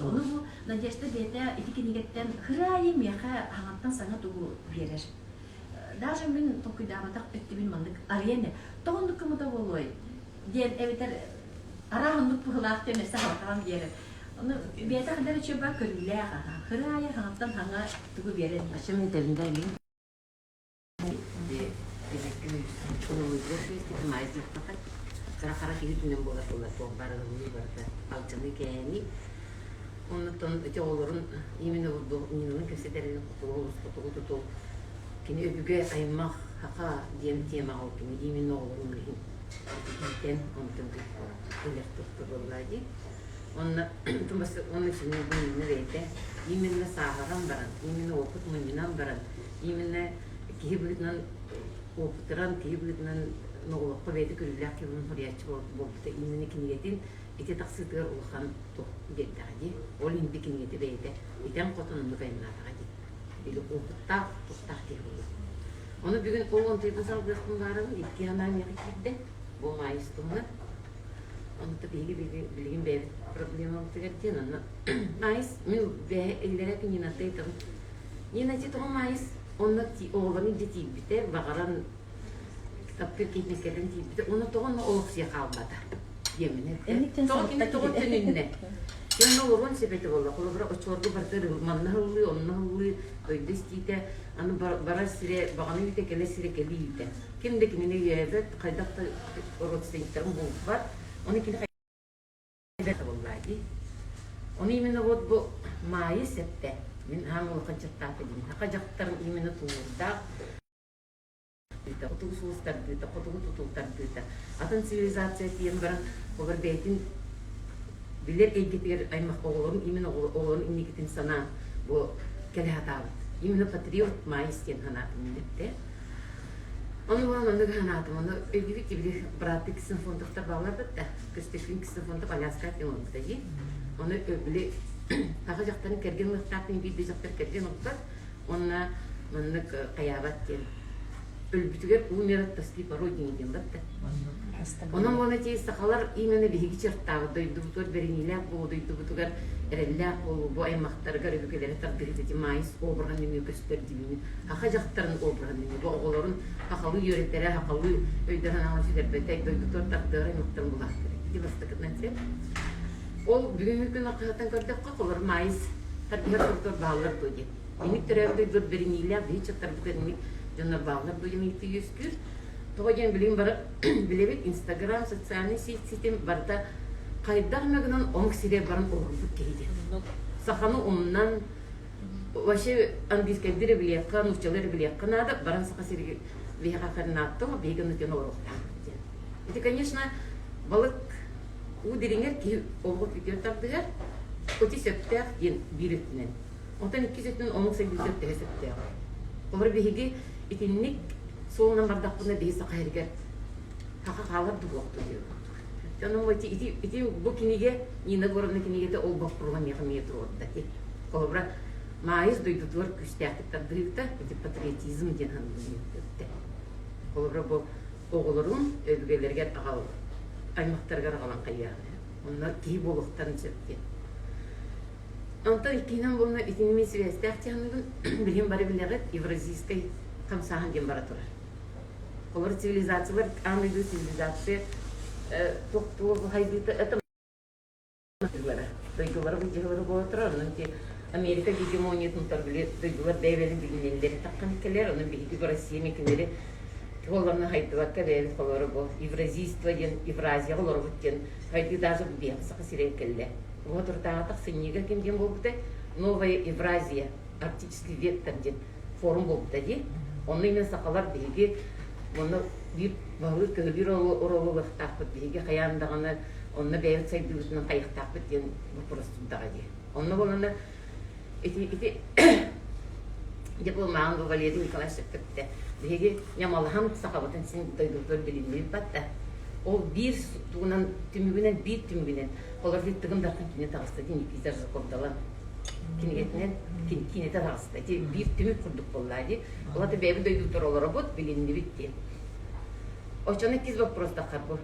Ону бу Надежда бэйэтэ ити кинигэттэн хыраайы миэхэ хаҥаттан саҥа тугу биэрэр. Даже мин толкуйдаабатах өттүбүн маннык арыйан тоҕо оннук кымыта буолуой диэн эбэтэр араах оннук быһыылаах диэн өссө халҕаан биэрэр. Ону бэйэтэ ханна эрэ чөбө көрүүлээх аха. Хыраайы хаҥаттан хаҥа тугу биэрэн. Ачым интернет Кыра-хара киһи түнэн буолар буолар туох барылыы барыта алдьаныы кээһэний. Оннуттан ити оҕолорун именно Ниналын кэпсэтэрин хотугу олус хотугу тутул кини өбүгэ аймах хаха диэн темаҕа ол кини именно оҕолорун иһин иитэн онтон ылар туттар буоллаа дии. Онно онно синни бу бэйэтэ именно сааһыран баран, именно опыт мунньунан баран Именно киһи быһыытынан опытыран, киһи быһыытынан олоххо бэйэтэ көрүүлээх киһи суруйааччы буолбута именно кинигэтин ити тахсыытыгар улахан туох биэрдэҕэ дии. Ол иһин би кинигэтэ бэйэтэ итэн-хотон оннук айаннаатаҕа дии. Били опыттаах, тустаах киһи буолла. Ону бүгүн ол онтуйбун салгыахпын баарабын, икки санаа миэхэ киирдэ. Бу Маайыс туһунан. Онто биһиги билигин бэйэбит проблемабытыгар диэн, онно Маайыс мин бэйэ иллэрэ күнүнаттай тым Нина тоҕо Маайыс онно оҕолорун илдьэ тиийбитэ, баҕаран таптыыр киһитин кэлэн тиийбитэ, уонна тоҕо онно олохсуйа хаалбата диэммин эттэ. Тоҕо кини тоҕо төнүннэ? Онно олоруон сөп этэ буолла. Холобура, оччолорго барыта манна ыллыы, онно ыллыы, дойду истиитэ, аны барар сирэ, баҕана үүтэ, кэлэр сирэ кэлии үүтэ. Ким да кинини өйөөбөт, хайдах да родственниктарын булбат. Ону кини табыллаа дии. Ону именно вот бу Маайыс эттэ. Мин аан улахан чаттаата диин. Хаха дьахтарын именно тулуурдаах хотугу сулус тардыыта, хотугу тутул тардыыта. Атын цивилизация тиийэн баран, олор бэйэтин билэр эйгэтигэр аймах оҕолорун именно оҕолорун инникитин санаан бу кэлэ сатаабыт. Именно патриот Маайыс диэн санаатым мин эттэ. Ону буолан оннук санаатым. Ону өйдүүбүт били бырааттыы Ксенофонтовтар бааллар да Көстөкүүн Ксенофонтов Аляска диэн олорбута дии. Ону били саха дьахтарын кэргэн ылыахтаахпын биир да дьахтар кэргэн ылбат уонна маннык хайаабат диэн өлбүтүгэр умер от тоски по родине диэн батта. Онон уонна ти сахалар именно биһиги чертаабыт дойдубутугар бэриниилээх буолуу дойдубутугар эрэллээх буолуу бу аймахтарыгар өбүгэлэри тардыһыыта ти маайыс обраһын нөҥүө көстөр дибини Саха дьахтарын обраһын нөҥүө бу оҕолорун сахалыы үөрэтэрэ сахалыы өйдөрөн сүтэрбэтэ дойдутугар тардыара аймахтарын булаахтара ити бастакытынан сеп ол бүгүҥҥү күн архаһыттан көрдөххө холор маайыс тардыһар дойдутугар бааллар дуо диэн инник төрөөбүт дойдугар бэриниилээх биһи чаттарбытыгар инник дьоннор бааллар дуо диэн ыйытыы үөскүүр тоҕо диэн билигин бары билэбит инстаграм социальный сеть ситим барыта хайдах эмэ гынан омук сиригэр баран олорбут киһи диэн саханы умнан. Вообще английскайдыы эрэ билиэххэ, нууччалыы эрэ билиэххэ наада, баран саха сиригэр биһиэхэ харнааттым, биһиги ону диэн олоруохтаахпыт диэн. Ити, конечно, балык уу дириҥэр киһи олоҕу күтүөр тардыһар, ити сөптөөх диэн биир өттүнэн. Онтон иккис өттүнэн омук сайдыыта төһө сөптөөх. Олор биһиги итинник суолунан бардахпытына биһи саха сиригэр хаха хаалар дуһуохтун диэн курдук. Онон ити, ити, ити бу кинигэ Нина Егоровна кинигэтэ ол боппуруоһа миэхэ эмиэ туруорда. Холобура, Маайыс дойдутугар күүстээхтик тардыһыыта ити патриотизм диэн өттө. Холобура, бу оҕолорун өбүгэлэригэр аҕал аймахтарыгар аҕалан хайыаҕын. Онно киһи буолуохтарын сөп диэн. Онтон иккиһинэн буолна итини мин сибээстээх дьаһаныыбын билигин бары билэҕит евразийскай хамсааһын диэн бара турар. Олор цивилизациялар аан дойду цивилизация туох туох хайдыыта это дойдулара былдьаһыылара буола турар. Онон ити Америка гегемониятын били дойдулар бэйэ-бэйэлэрин билинэллэрин таххан кэлэр. Онон биһиги бу Россия кинилэри туолларына хайдыбакка бэйэбит холоро бу евразийство диэн Евразияҕа олоробут диэн хайдыы даже биһиэхэ Саха сиригэр кэллэ. Соторутааҕы тахсынньыга ким диэн буолбута Новая Евразия, Арктический вектор диэн форум буолбута дии. Онно именно сахалар биһиги онно биир баһылыыр-көһүлүүр оруолу ылыахтаахпыт, биһиги хайаан даҕаны онно бэйэбит сайдыыбытынан хайыахтаахпыт диэн боппуруос турдаҕа дии. Онно буолана ити ити дьэ бу маҕан бу Валерий Николаевич сөпкө биһиги ньамалаһан сахабытын син дойдубутугар билиннибит батта. Ол биир тугунан түмүгүнэн биир түмүгүнэн Олор тыгын дархан кинигэ таҕыста дии Никита Аржаковдалан кинигэтинэн киинэтэ таҕыста. Ити биир түмүк курдук буолла дии. Ол ата бэйэбит дойдубутугар олоробут, билиннибит диэн. Оччону иккис вопрос бу.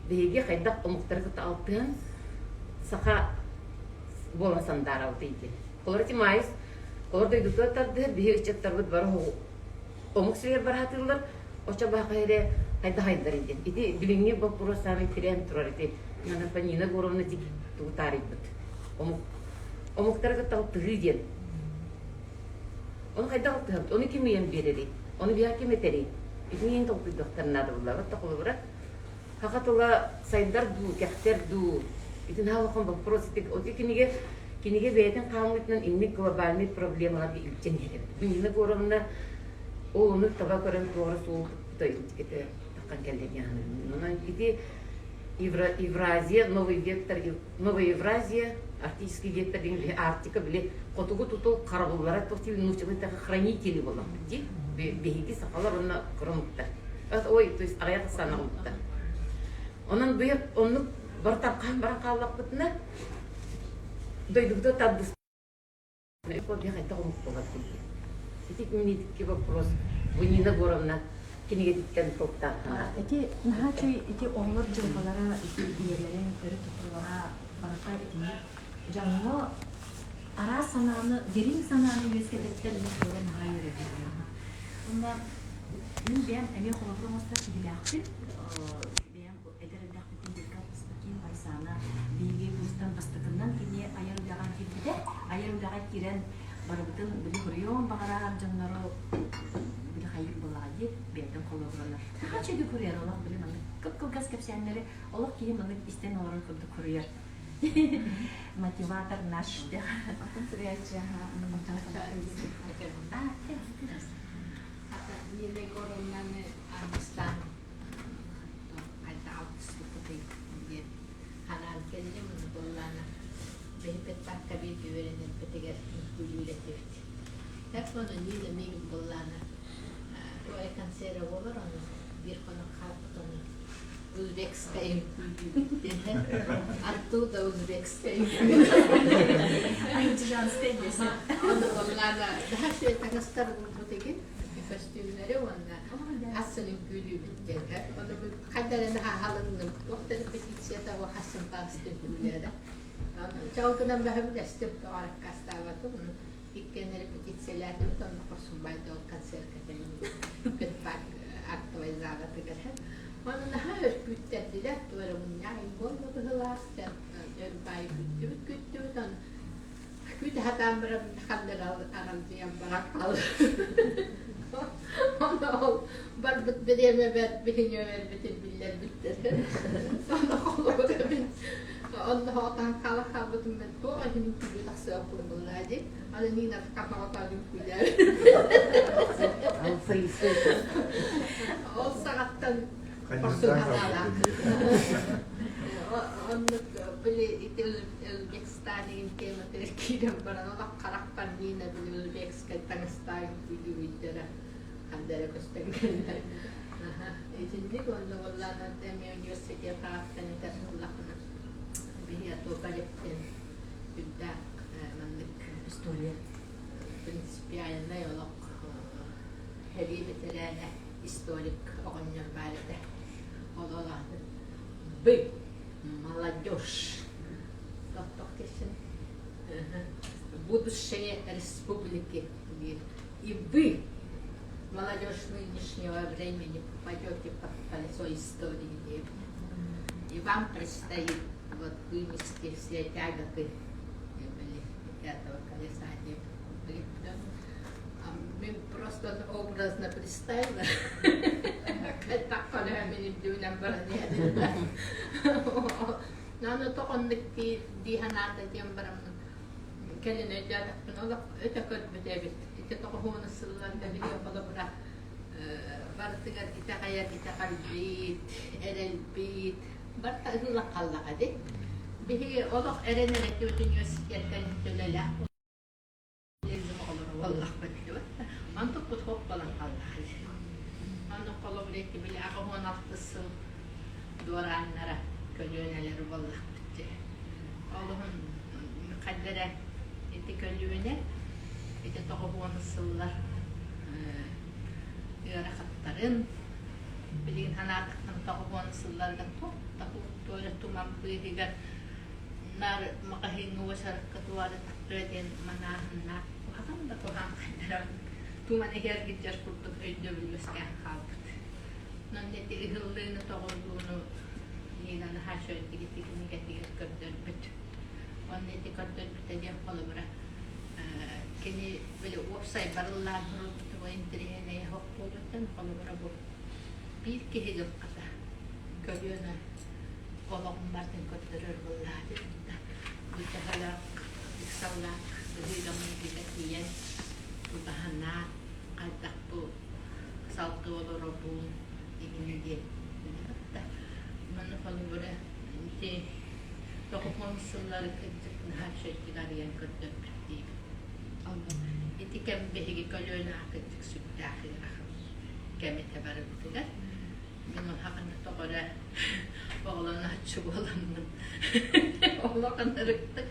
Биһиги хайдах омуктары кытта алтыһан саха буолан сандаарабытый диэн. Олор ити маайыс олор дойдутугар тардыһар биһи ыччаттарбыт бары омук сиригэр бараатыыллар, оччо баха эрэ хайдах айдар диэн. Ити билиҥҥи боппуруос саамай тирээн турар ити Нина Егоровна тугу таарыйбыт. Омук омуктары кытта алтыһыы диэн. Ону хайдах алтыһабыт? Ону ким ыйан биэрэрий? Ону биһиэхэ ким этэрий? Итини иһин толкуйдуохтарын наада буллабыт. Холобура, саха тыла сайдар дуу, кэхтэр дуу? Итин улахан вопрос. Ити кинигэ кинигэ бэйэтин хаамыытынан инник глобальный проблемаларга илдьэн иһэр эбит. Бу Нина Егоровна ол ону таба көрөн туора суол туппута таххан кэллэ диэн Онон ити Евразия, новый вектор, новая Евразия, арктический вектор деген Арктика били хотугу тутул харабыллара туох диир нууччалыы хранители буоламмыт дии. Биһиги сахалар онно кыра омуктар. Ой, то есть аҕыйах ахсааннаах омуктар. Онон быйыл оннук бар тархаан баран хааллахпытына дойдубутугар тардыс хайдах омук буолар диэн. Ити икки вопрос бу Нина Егоровна кинигэтиттэн толуктаахтана. Ити наһаа үчүгэй ити оҕолор дьылҕалара, ити ийэлэрин өрө тутуулара барыта итинник дьоҥҥо араас санааны, дириҥ санааны үөскэтэттэн мин туора наһаа үөрэбин. Уонна мин бэйэм эмиэ холобур оҥостор киһилээхпин. Бэйэм эдэр эрдэхпиттэн бииргэ алтыспыт Айсана биһиги курстан бастакыннан кини айар үлэҕэ киирбитэ. Айар үлэҕэ киирэн барыбытын били хоруйуон баҕарар дьоннору били хайыыр буоллаҕа дии бэйэтин холобурунар. Наһаа үчүгэй хоруйар олох били маннык кып-кылгас кэпсээннэри олох киһи маннык истэн олорор курдук хоруйар. Мотиватор наш. Атын суруйааччы Нина Егоровнаны Армыстан хайдах алтыспыппытый диэн ханаан кэллим буоллаана бэйэбит парка бииргэ үөрэнэрбитигэр үҥкүүлүүр этибит. Так ону Нина миигин буоллаана туой концера буолар ону биир хонук хаалбыт ону узбекская үҥкүүлүүбүт диэн оттуда узбекская Андижанская десять. Ону буоллаана наһаа үчүгэй таҥастар булбут игин көстүүмнэри уонна ас үҥкүүлүүбүт диэн ону хайда эрэ наһаа халынным туох да репетицията бу хассын таҕыстым үҥкүүлэрэ чал гынан бөһөбүлэстим тоҕо аккаастаабатым иккиэн репетициялаатыбыт онно хорсунбайда ол концертка кэлин парк актовай залатыгар ону наһаа өр күүттэрдилэр туох эрэ мунньах буолла быһыылаах өр баайы күттүбүт күттүбүт ону күүтэ сатаан баран ханна эрэ аралдьыйан баран хаалла Ону ол барбыт бириэмэбэр биһиги өлөрбүтүн биллэрбиттэр. Ону холобура мин Онно хоҕотоһон хаала хаалбытым мен туох иһин үҥкүүлүү тахсыахпын буллаа дии. Аны Нина хоҕотоон үҥкүүлээр. Ол саҕаттан хорсун санаалаах. Оннук били ити Узбекистанигин тематыгар киирэн баран олох харахпар Нина били узбекскай таҥастаах үҥкүүлүүбүттэрэ ханна эрэ көстөн кэллэ. Итинник уонна уоллаанан эмиэ университет ааттан этэр буоллахпына биһи Токаревтен үрдээх маннык история принципиальнай олох сэрии бэтэрээнэ историк оҕонньор баар этэ. Ол олоон «Вы молодежь!» Тоттох кесин будущее республики диир. И вы, молодежь нынешнего времени, попадете под колесо истории. И вам предстоит вот вынести все тяготы этого колеса. Мен просто образно представила. Как баран Наны тоҕоннук дии санаата диэн бараммын кэлин өйдөөтөхпүнэ олох өтө көрбүт эбит. Ити тоҕуһуону сылларга били холобура барытыгар итэҕэйэр итэҕэлбит, эрэлбит барыта ыһыллан хааллаҕа дии. Биһиги олох эрэнэр этибит университеттэн үлэлээх Буоллахпыт Онтукпут хоп буолан хааллаҕа Онно холобур ити били 86 сыл дуорааннара көлүөнэлэр буоллахпыт дии. Олуһун хайда эрэ ити көлүөнэ ити 90 сыллар ыарахаттарын билигин санаатахпына 90 сылларга туох да туора туман быыһыгар наар маҕаһыыҥҥа уочаракка туора тахтыа диэн манааһыннаах куһаҕан да куһаҕан хайдаран туман иһэр гиддьэр курдук өйдөбүл үөскээн хаалбыт. Онон ити ыһыллыыны тоҕуллууну Нина наһаа үчүгэйдик ити кинигэтигэр көрдөрбүт. Уонна ити көрдөрбүтэ диэн холобура кини били уопсай барыллаан туруорбутуга интэриэһинэй оһох буолуттан холобура бу биир киһи дьылҕата көлүөнэ олоҕун барытын көрдөрөр буоллаҕа дии Бу төһөлөөх ыксаллаах быһыыга-майгыга тиийэн убаһанаат хайдах бу салгыы олоробун игини диэн да манна холобура ити тоҕуһун сыллары кырдьык наһаа үчүгэйдик арыйан көрдөрбүт диибин. Онно ити кэм биһиги көлүөнэ кырдьык сүрдээх ыарахан кэм этэ барыбытыгар. Мин улаханнык тоҕо эрэ оҕолонооччу буоламмын олох ынырыктык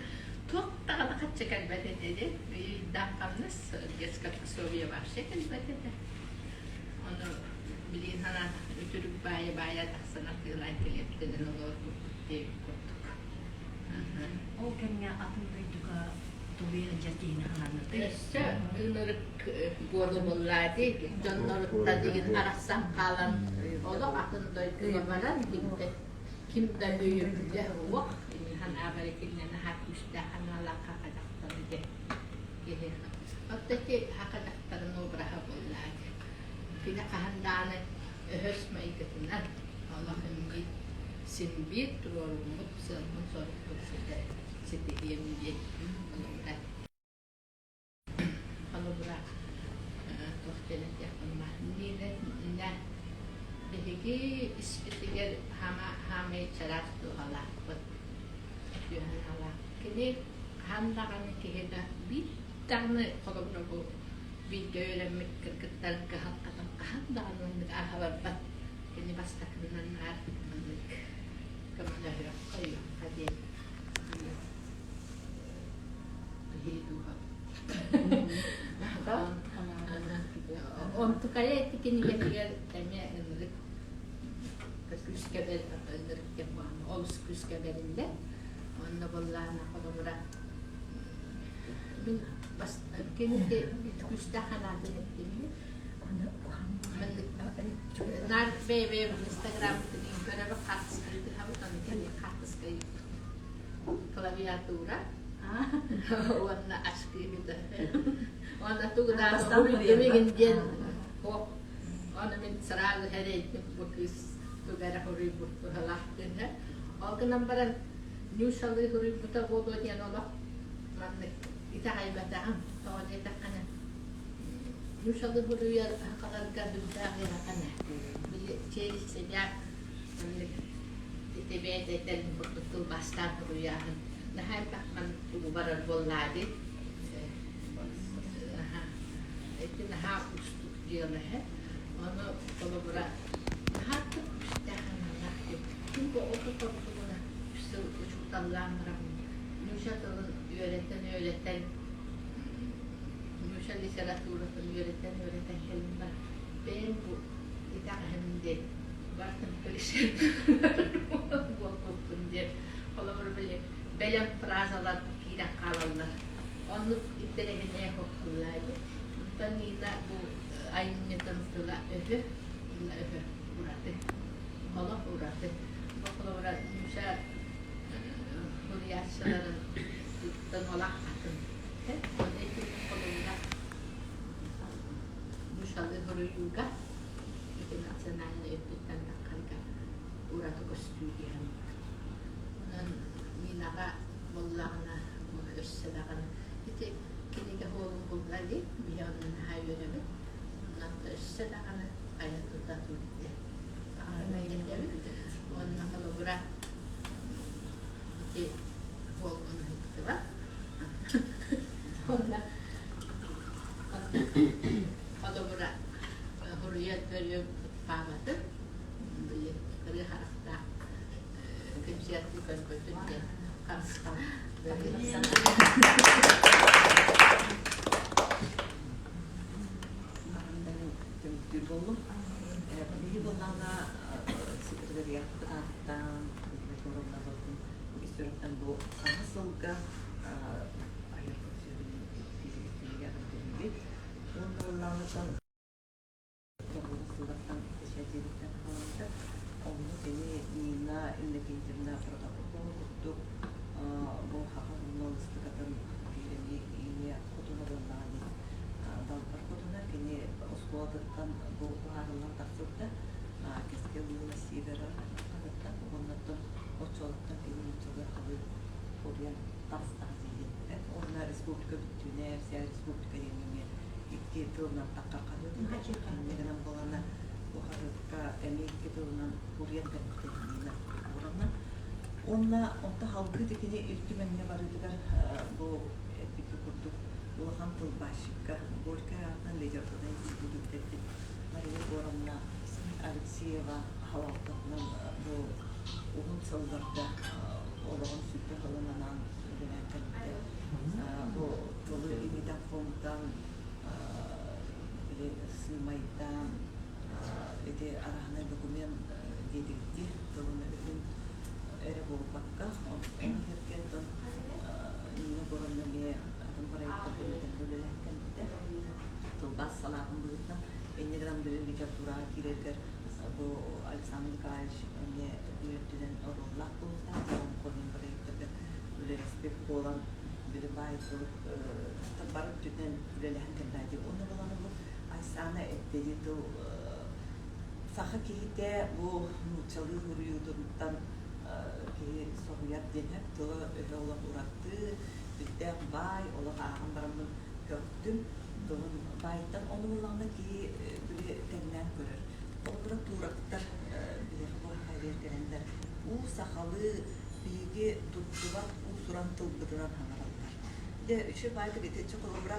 туох даҕаны хаччы кэлбэт этэ дии. Ыйдаах хамнас детское пособие вообще кэлбэт этэ. Ону билигин санаатах үтүрүк баайа баайа тахсан атыылаан килиэптэнэн олорбуппут диэбит курдук. Ол кэмҥэ атын дойдуга тулуйа сылдьар киһини ханааннатый? Өссө ынырык буолу буллаа дии дьонноруттан игин арахсан хаалан олох атын дойдуга баран ким да ким да өйөбүлэ суох санаабар итиннэ наһаа күүстээх санаалаах хаха дьахтары дьэ киһи оттон ити хаха дьахтарын обраһа буоллаа дии кини хаһан даҕаны өһөс майгытынан олох иммит син биир туруоруммут сыалбын-сорукпун ситэ ситиһиэм диэн холобура холобура туох диэн этиэхпин баар биһиги испитигэр хаамай чараас дууһалаахпыт үтүө санаалаах кини хаһан даҕаны киһи да биир даҕаны холобура бу бииргэ үөрэммит кыргыттарын кыһалҕатын хаһан даҕаны маннык ааһа барбат кини бастакыннан наар маннык көмөлөһүөххэ өйүөххэ диэн Онтукайа ити кинигэтигэр эмиэ ынырык күүскэ ынырык диэн олус күүскэ бэриллэр. Онно буоллаҕына холобура мин кини күүстээх санаатын эттим. Наар бэйэ-бэйэбит инстаграммытын көрөбүт хаартысканы тыһабыт, ону кини хаартыска клавиатура уонна ашкыыта уонна тугудаан уруйдумигин диэн ону мин сразу эрэйдим бу кыыс тугу эрэ уруйбут быһалаах диэн ол гынан баран Нюшалыы суруйбута буолуо диэн олох маннык итэҕэйбэтэҕим. Тоҕо диэтэххинэ, Нюшалыы суруйар сахаларга сүрдээх ыарахан ээ. Били через себя маннык ити бэйэтэ этэрин курдук тылбаастаан суруйааһын наһаа элбэх маннык тугу барар буоллаа дии. Ити наһаа уустук дьыала эһэ. Ону холобура наһаа күүстээх аналлаах диэн. Ким бу оту-тордугуна үс сыл учууталлаан баран нуучча тылын үөрэтэн-үөрэтэн нуучча литературатын үөрэтэн-үөрэтэн кэлин баран бэйэм бу итэҕэһим диэн барытын клише буолбуппун диэн холобура били бэлэм фразалар киирэн хаалаллар. Оннук интэриэһинэй хоһуллаа дии. Онтон Нина бу айымньытын тыла өһө, тыла өһө ураты. Олох ураты. Бу холобура Нюша суруйааччыларын туттан олох атын. Оны ити холобура Нюшалы суруйууга ити национальнай өттүттэн таххарга ураты көстүү диэн. Онон Нинаҕа буоллаҕына өссө даҕаны ити кинигэ суолун булла дии, биһи онно наһаа үөрэбит. Онон өссө даҕаны айа тута тур диэн этэбит. Уонна холобура ити суолгун ыһыктыбат. Уонна холобура суруйар бөрүөм паабатын били кырыы харахтаах кэнсиэрти көрбөтүн диэн харысхал Түмүктүүр буоллум. Биһи буоллаҕына секретариаппыт аатыттан ис сүрэхтэн бу саҥа сылга айар көрсүһүүнү киһигэ Уонна буоллаҕына сыллартан бэчээттиириттэн хаалбыта. Онно кини Нина Иннокентьевна Протопопова курдук бу саха журналистикатын биир эмиэ ийэ хотуна буоллаҕа дии. Далбар хотуна кини оскуолатыттан бу уһаарыллан тахсыбыта. Кэскил Луна Сидорова хаһыаттан уоннаттан оччолортон кини нууччалыы халыы суруйан таҕыстаҕа диигин. Уонна республика бүттүүнэ, вся республика диэн эмиэ икки тылынан таххархаһыат гынан буолана бу хаһыакка эмиэ икки тылынан суруйан кэлбитэ Нина Егоровна. Уонна онто салгыы кини Ил Түмэҥҥэ барыытыгар бу эппикки курдук улахан тылбаасчыкка Горькай аатынан литературнай институту бүтэрбит Мария Егоровна Алексеева салалтатынан бу уһун сылларга олоҕун сүрдэ сылын анаан үлэлээн кэлбитэ. Бу тылы имитэн-хомутан, били сыымайдаан, ити араһынай документ диэтигитти тылын өһүн эрэ буолбакка, ону сэргэ Нина Егоровна эмиэ атын проектарга үлэлээн кэлбитэ. Тылбаас салаатын быһыытынан инньэ гынан били литератураҕа киирэргэр бу Александр Николаевич эмиэ биир өттүнэн оруоллаах буолуохтаах, олоҥхонун проектарга үлэлэспит буолан били баай тыл бары өттүнэн үлэлэһэн кэллэ дии. Уонна буолан бу Айсана эттэ тыл саха киһитэ бу нууччалыы суруйуутуттан киһи соһуйар диэн тыла өһө олох ураты, сүрдээх баай, олох ааҕан бараммын көхтүм. Тылын баайтан ону буллаҕына киһи били тэҥнээн көрөр. Холобура туурактар биһиэхэ бу хайыар кэлэннэр уу сахалыы биһиги туттубат уус-уран тылбытынан саҥараллар. Дьэ үчүгэй баайдык итиччэ холобура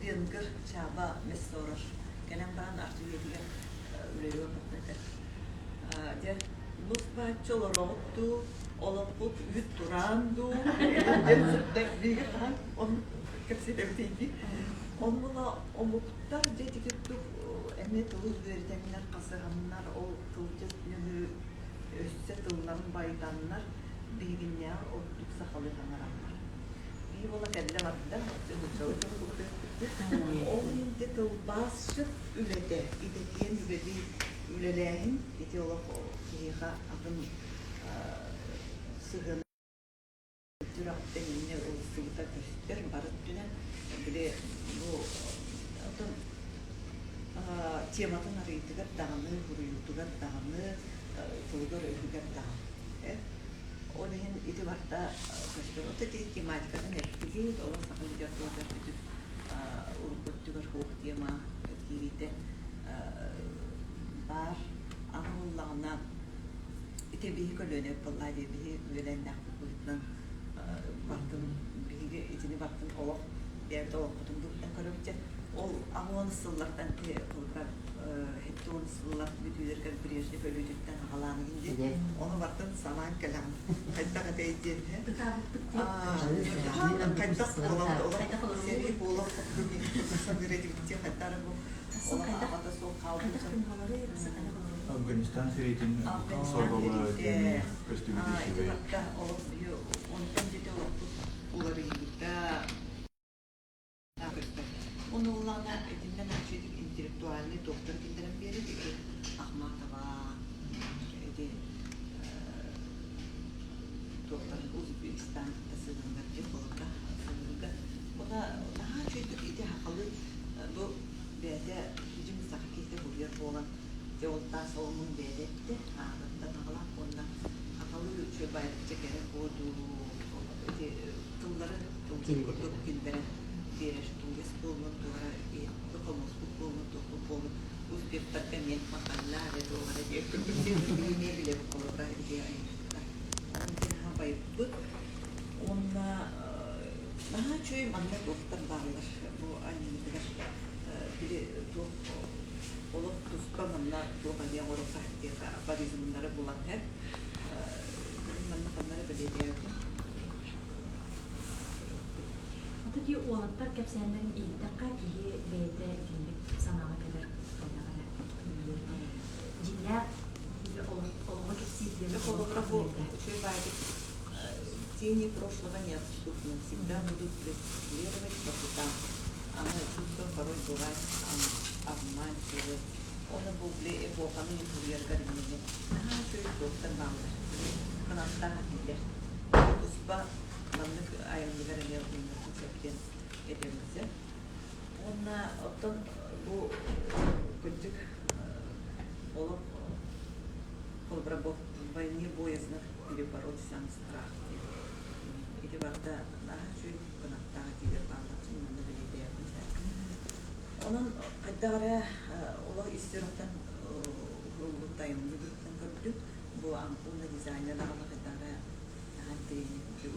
венгр Чаба Мессорош кэлэн баран арчы үйэтигэр үлэлии олорбуттар этэ. Дьэ нус бааччы олороҕут дуу, олоххут үүт тураан дуу диэн сүрдээх биһиги хаһан оннук кэпсэтэбитий дии. Онно омуктар дьэ ити курдук эмиэ тылы үөрэтэннэр, хасыһаннар, ол тылдьыт нөҥүө өссө тылларын байытаннар биһигиннээҕэр ордук сахалыы саҥараллар. Биһи буола кэллэ барда, Ол иһин ити тылбаасчыт үлэтэ, идэтийэн үлэлии үлэлээһин ити олох киһиэхэ атын сыһыан сүрэхтэн инньэ ылсыбыта көстөр бары өттүнэн били бу отон тематын арыйыытыгар даҕаны, суруйуутугар даҕаны, тылыгар-өһүгэр даҕаны. Ол иһин ити барыта көстөр. Ото ити тематикатын эттигит, олох саха литературата бүтүп урукку өттүгэр суох тема киириитэ баар. Аны буоллаҕына ити биһи көлүөнэ буоллаа дии биһи үөлээннээхпит быһыытынан бартын биһиги итини бартын олох бэйэбит олохпутун быһыытынан көрөбүт ол аҕыс сыллартан холобура 70 сыллар бүтүүлэригэр Брежнев өлүүтүттэн аҕалаан иһин ону бартын санаан кэлэҕин хайдах этэй диэн хайдах буолан олох сэрии буолан саныыр этибит хайдах бу олох аҕата суох хаалбыт Афганистан сэриитин сорҕолоро диэн көстүбүт үчүгэй. Онтон дьэ олохпут уларыйбыта көстөр. Ону ыллаҕына итиннэн үчүгэй интеллектуальный туохтар киллэрэн биэрэр ити Ахматова ити туохтар Узбекистан кытта сыһыаннар дьэ холобура сыһыанга. Уна наһаа үчүгэйдик ити сахалыы бу бэйэтэ дьиҥ саха киһитэ буруйар буолан дьэ ол таас оломун бэйэтэ эттэ аатыттан аҕалаах уонна сахалыы үчүгэй байытычча кэрэ буолуу ити тыллары тылдьыт курдук киллэрэн биэрэр тугас буоллун туора хомуспут буоллун туохпут буоллун узбектарга эмиэ махалла эрэ туох эрэ диэн эмиэ билэбит холобура ити айымньыта онон байыппыт уонна наһаа үчүгэй манна туохтар бааллар бу айымньытыгар били туох олох туспа манна туох эмиэ оҥоруохха диэхэ афоризмнары булан иһэр манна ханна эрэ бэлиэтээбитим Ата дии уолаттар кэпсээннэрин иһиттэххэ киһи бэйэтэ итинник санааҕа кэлэр хайдах эрэ дьиҥнээх олоҕу кэпсиир диэн Холобура бу үчүгэй баайдык тени прошлого неотступны, всегда будут преследовать по путам. Аны чувство порой бывает обманчивы. Оны бу били эпоханы суруйаргар иннини наһаа үчүгэй туохтар бааллар. Кынаттаах этиилэр. Туспа маннык айымньылар эмиэ умнуохха сөп диэн этиэм сөп. Уонна оттон бу кырдьык олох холобура бу войне боязно перебороть сам страх диэн. Ити барыта наһаа үчүгэй кынаттаах этиилэр бааллар манна бэлиэтээбитим. Онон хайдах эрэ олох ис сүрэхтэн уһуллубут айымньы быһыытынан көрдүм. Бу уонна дизайнер даҕаны хайдах эрэ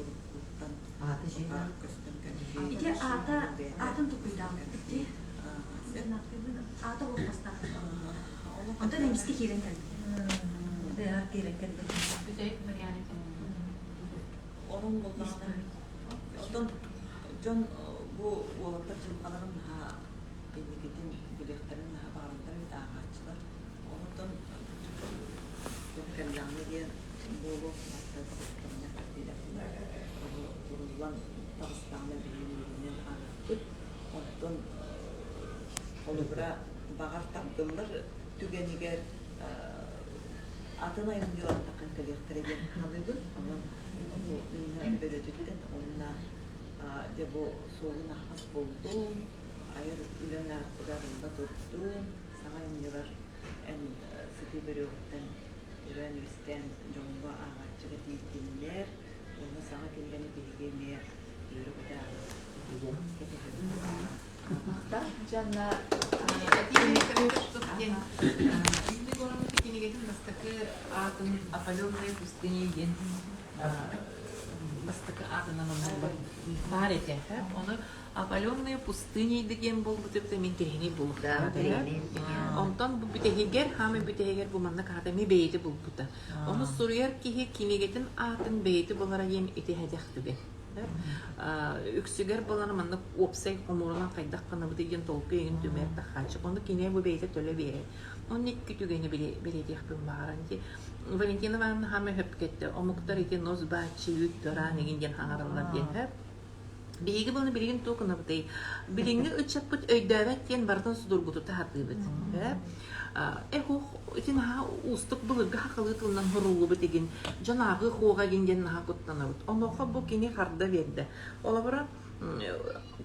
уруккуттан көстөн кэлбит. Ити аата аатын тукуйдаабыт дии. Аата буолбастаах. Онтон эмискэ киирэн кэлбит. Киирэн кэлбит. Бүтэһик вариант. Онон буоллаҕына, оттон дьон бу уолаттар дьылҕаларын наһаа инникитин билиэхтэрин наһаа баҕараллар эбит ааҕааччылар. Онтон дьон кэллэҕинэ диэн буолуох уруллан таҕыстаҕына биһиги үөрүүнэн ааҕыахпыт. Оттон холобура баҕар тардыллар түгэнигэр атын айымньылартан кэлиэхтэрэ диэн саныыбын. Онон бу Нина бөрөтүттэн уонна дьэ бу суолун аһаҕас буллун, айар үлэҥ аартыгар ылла турдун, саҥа айымньылар эн сытыы бөрүөҕүттэн төрөөн-үөскээн дьоҥҥо ааҕааччыга тиийдиннэр уонна саҥа кинигэни биһиги эмиэ үөрэ-көтө кэтэһэбит. Махтал дьонно Кинигэтин бастакы аатын «Опаленные пустыни» диэн бастакы аатынан онно баар этэ. Ону «Опаленные пустыни» диэн буолбут эбитэ мин тэһини булуохтаах. Онтон бу бүтэһигэр, хаамай бүтэһигэр бу маннык аата эмиэ бэйэтэ булбута. Ону суруйар киһи кинигэтин аатын бэйэтэ булара диэн ити эһэтэх түгэн. Үксүгэр буолан маннык уопсай хомуурунан хайдах гынабытый диэн толкуй эҥин түмэр тахааччы. Ону кини бу бэйэтэ төлө биэрэр. Онно икки түгэни бэлиэтиэхпин баҕаран ити Валентина Ивановна хаама өһөпкөттө омуктар ити нос бааччы үүт дораан эҥин диэн хаҥараллар диэн Биһиги буолан билигин туох гынабытый? Билиҥҥи ыччаппыт өйдөөбөт диэн барытын судургутута сатыыбыт. Э ити наһаа уустук былыргы хахалыы тылынан суруллубут игин дьон ааҕыы хуоҕа игин диэн наһаа куттанабыт. Онуоха бу кини харда биэрдэ. Олобура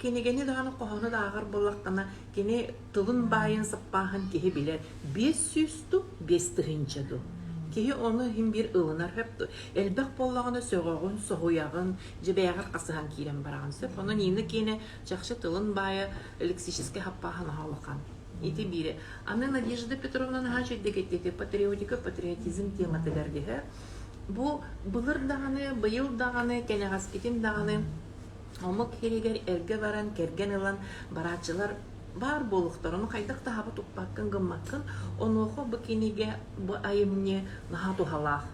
кинигэни даҕаны хоһоону да ааҕар буоллаххына кини тылын баайын саппааһын киһи билэр. 500 ту 5000 ду. Киһи ону иһин биир ылынар хөп элбэх буоллаҕына сөҕөҕүн, соһуйаҕын, дьэбээҕэр хасыһан киирэн бараҕын сөп. Онон Нина киэнэ чахчы тылын баайа лексическэй хаппааһа наһаа улахан. Ити биирэ. Аны Надежда Петровна наһаа үчүгэйдик эттэ патриотика, патриотизм тематыгар диһэ. Бу былыр даҕаны, быйыл даҕаны, кэнэҕэскитин даҕаны омук иһигэр эргэ баран, кэргэн ылан барааччылар баар буолуохтар. Ону хайдах да хаба туппаккын гыммаккын, онуоха бу кинигэ, бу айымньы наһаа туһалаах.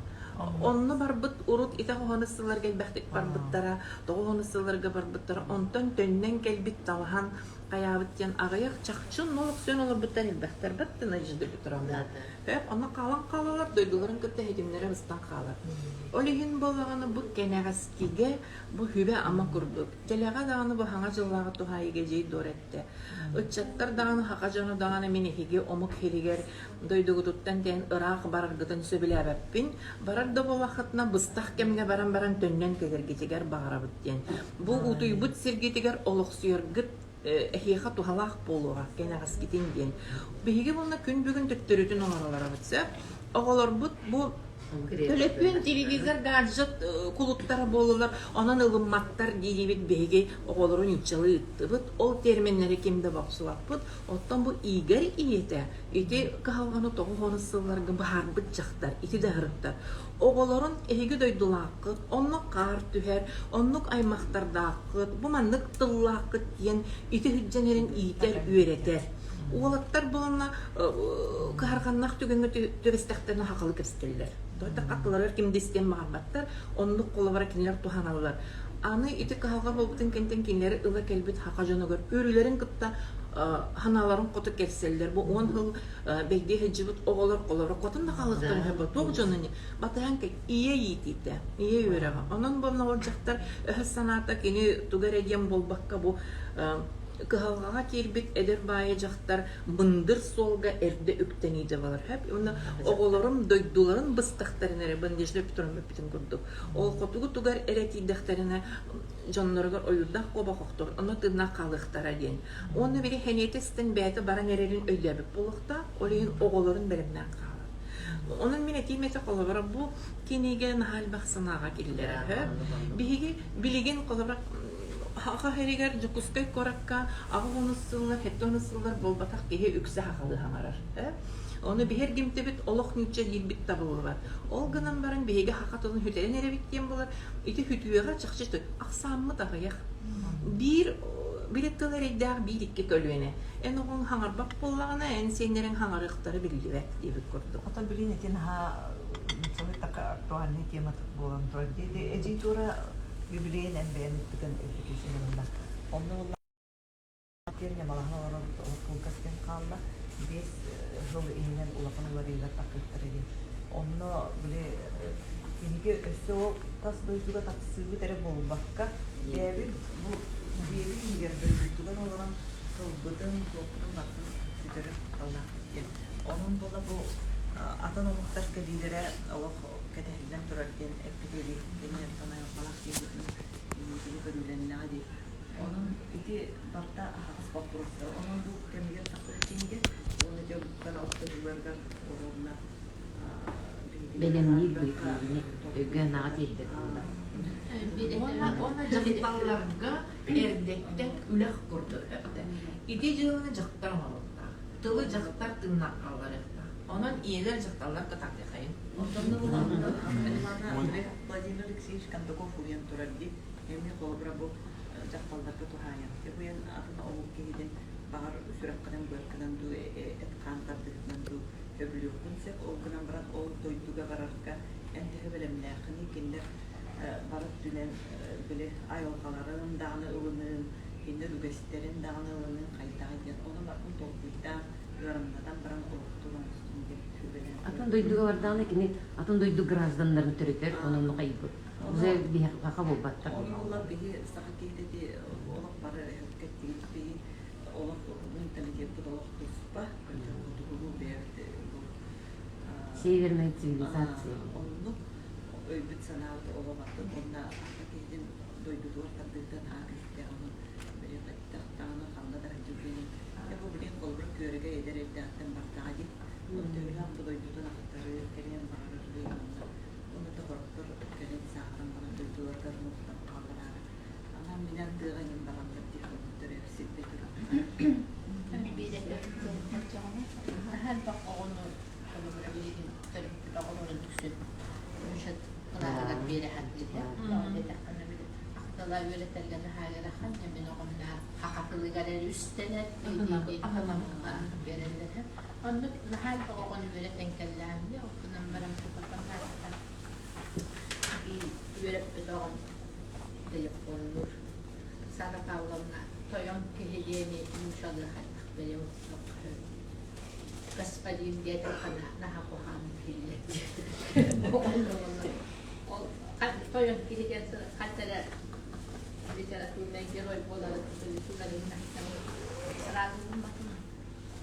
Онно барбыт урут ити хоһону сылларга элбэхтик барбыттара, тоҕуһуну сылларга барбыттара, онтон төннөн кэлбит талаһан хайаабыт диэн аҕыйах чахчы нолохсуйан олорбуттар элбэхтэр бат Надежда Петровна. Онно хаалан хаалалар, дойдуларын кытта ситимнэрэ быстан хаалар. Ол иһин буоллаҕына бу кэнэҕэскигэ бу сүбэ-ама курдук. Дэлэҕэ даҕаны бу хаҥа дьыллааҕы туһаайыыга дьиэй дуор эттэ. Ыччаттар даҕаны, хаха дьоно даҕаны мин эһиги омук сиригэр дойдугутуттан тээн ыраах бараргытын сөбүлээбэппин. Барар да буоллаххытына быстах кэмҥэ баран баран төннөн кэлэргитигэр баҕарабыт диэн. Бу утуйбут сиргитигэр олохсуйаргыт эһиэхэ туһалаах буолуоҕа кэнэҕэскитин диэн. Биһиги уонна күн бүгүн төттөрүтүн оҥоролоробут сөп. Оҕолорбут бу төлөпүөн, телевизор, гаджет кулуттара буолалар, онон ылымматтар диибит биһиги оҕолору ньуччалыы ыыттыбыт, ол терминнэри ким да бопсубаппыт. Оттон бу Игорь ийэтэ ити кыһалҕаны тоҕус сылларга быһаарбыт дьахтар, ити да ыһырыттар. Оҕолорун эһиги дойдулааххыт, оннук хаар түһэр, оннук аймахтардааххыт, бу маннык тыллааххыт диэн ити сылдьан иитэр, үөрэтэр. Уолаттар буолна кыһарҕаннаах түгэҥҥэ түбэстэхтэринэ хахалы кэпсэтэллэр. Хаттыларыгар ким да истиэн баҕарбаттар, оннук холобура кинилэр туһаналлар. Аны ити кыһалҕа буолбутун кэнниттэн кинилэри ыла кэлбит хаха дьонугар өрүлэрин кытта ханааларын хоту кэлсэллэр. Бу 10 сыл бэйдиэ сылдьыбыт оҕолор олоро хотун да хаалыахтарын сөп туох дьону батыһан ийэ иитиитэ, ийэ үөрэҕэ. Онон буолла ол дьахтар өһөс санаата кини тугу эрэ диэн буолбакка бу кыһалҕаҕа киирбит эдэр баайы дьахтар мындыр суолга эрдэ үктэниитэ балар хөп уонна оҕолорум дойдуларын быстахтарына эрэ Надежда Петровна эппитин курдук ол хотугу тугар эрэ тиийдэхтэринэ дьонноругар ойуурдаах куобах охтор онно тыыннаах хаалыахтара диэн уонна били хэниэтэ истэн бэйэтэ баран эрэрин өйдөөбүт буолуохтаах ол иһин оҕолорун бэлэмнээн хаалар онон мин этиим этэ холобура бу кинигэ наһаа элбэх санааҕа киллэрэр биһиги билигин холобура Саха сиригэр Дьокуускай куоракка 80 сыллар, 70 сыллар буолбатах киһи үксэ сахалыы саҥарар. Ону биһи эргимтэбит олох нуучча диирбит табыллыбат. Ол гынан баран биһиги саха тылын сүтэрэн эрэбит диэн буолар. Ити сүтүөҕэ чахчы ахсааммыт аҕыйах. Биир били тыл эрэйдээх биир-икки көлүөнэ. Эн оҕоҥ хаҥарбат буоллаҕына, эн сиэннэриҥ хаҥарыахтара биллибэт диэбит курдук. Оттон билин ити наһаа нууччалыы така актуальный тема буолан турар дии. Эдьиий Тура юбилейын эн бэйэн ыыппытын өйдөтүүсүн Онно диэн ньамалаһан олорор кылгас кэм хаалла. 5 сыл иһинэн улахан уларыйыылар тахсыахтара диэн. Онно били биһиги өссө ол тас дойдуга тахсыыбыт эрэ буолбакка, бэйэбит бу дьиэбит иһигэр дойдубутугар олорон тылбытын, туохпутун барытын сүтэрэр кутталлаахпыт диэн. Онон буола бу атын омуктар кэлиилэрэ олох кэтэһиллэн турар диэн эппит эбит. Кини айылҕалаах диэбитин инникини көрүүлэннэҕэ дии. Онон ити барыта аһаҕас боппуруостар. Онон бу кэмигэр тахсыбыт кинигэ уонна дьон алтыһыыларыгар оруолуна Бэлэмниир быһыытынан өйгө-санааҕа тиэрдэр буолла. Уонна дьахталларга эрдэттэн үлэх курдук өттө. Ити дьыаланы дьахтар оҥоруохтаах. Тылы дьахтар тыыннаах хаалларыахтаах. Онон ийэлэр дьахталлар кытаатыахайын. Владимир Алексеевич Кондаков уйан турар дии. Эмиэ холобура бу дьахталларга туһаайан. Уйан атын омук киһитин баҕар сүрэххинэн быаркынан дуу, эт-хаан тардыытынан дуу сөбүлүөххүн сөп. Ол гынан баран ол дойдуга барарга эн төһө бэлэмнээххиний кинилэр бары өттүнэн били айылҕаларын даҕаны ылыныын, кинилэр үгэстэрин даҕаны ылыныын хайдаҕый диэн ону барытын толкуйдаан, ыарамнатан баран олохтун оҥостун диэн сүбэлээн. Атын дойдуга бардаҕына кини атын дойду гражданнарын төрөтөр, онон хайбыт. Уже биһиэхэ буолбаттар. Оннулар биһи саха киһитэ ити олох бары өһөккөттигит биһи олох менталитеппыт олох туспа, хотугулуу бэйэбит бу Северная цивилизация. Оннук өйбүт санаабыт олох атын уонна саха киһитин дойдутугар тардыытын аа күүстээх онон били хайдах даҕаны ханна да сылдьыбытын бу билин холобур күөрэгэй эдэр эрдэҕиттэн бардаҕа дии. Төһөлөөх бу дойдутун ахтары, кэлиэн баҕарары. манна. Уонна да хороктор кэлин сааһыран баран дойдуларыгар мустан хааллараары. Анаан минээн тыаҕа иҥин бараннар диэх өлбүттэрэ сирбэ турар. Элбэх оҕону холобура билигин төрөппүт оҕолорун үксүн мушат кылааһыгар биэрэ сатыыр. Тоҕо диэтэххинэ били ахтала үөрэтэргэ наһаа ыарахан, мин оҕомноор хахатылыгар эрэ үстэнэр биэрэллэр. Оннук наһаа элбэх оҕону үөрэтэн кэллэҕим дии, ол гынан баран үөрэппит оҕом телефоннуур. Сара Павловна тойон киһи диэни нуучалыы хайдах бэйэм господин диэтэххинэ наһаа куһаҕан иһиллэр Ол тойон киһи диэн ханна эрэ литературнай герой буоларын сразу булбатым.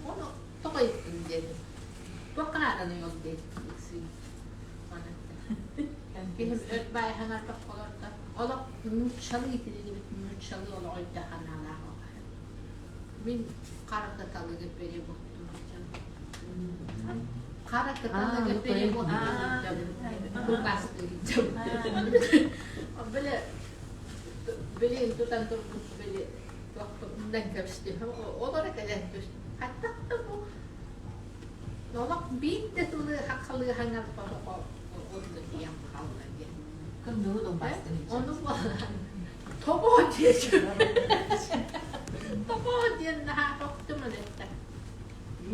Ону тоҕо ыйыттым диэтим. Туохха нааданый ол диэн Киһим өр баайһаҥар тоххолордо. Олох нууччалыы итирилибит нууччалыы олох өйдөөх санаалаах оҕо. Мин хара кыталыгы переводтуу сылдьабын. Хара кыталыгы переводтуу сылдьабын. Тылбаастыы сылдьабын. Били билигин тутан турбут били туохпунан көрүстүм. Олоро кэлэн түстүм. Хаттах да бу олох биир да тылы хаххалыы хаҥарбат оҕо онно тиийэн хаалла диэн. Кындылы тылбаастыы Ону буолан Тоҕо диэччи. Тоҕо диэн наһаа тохтум этэ.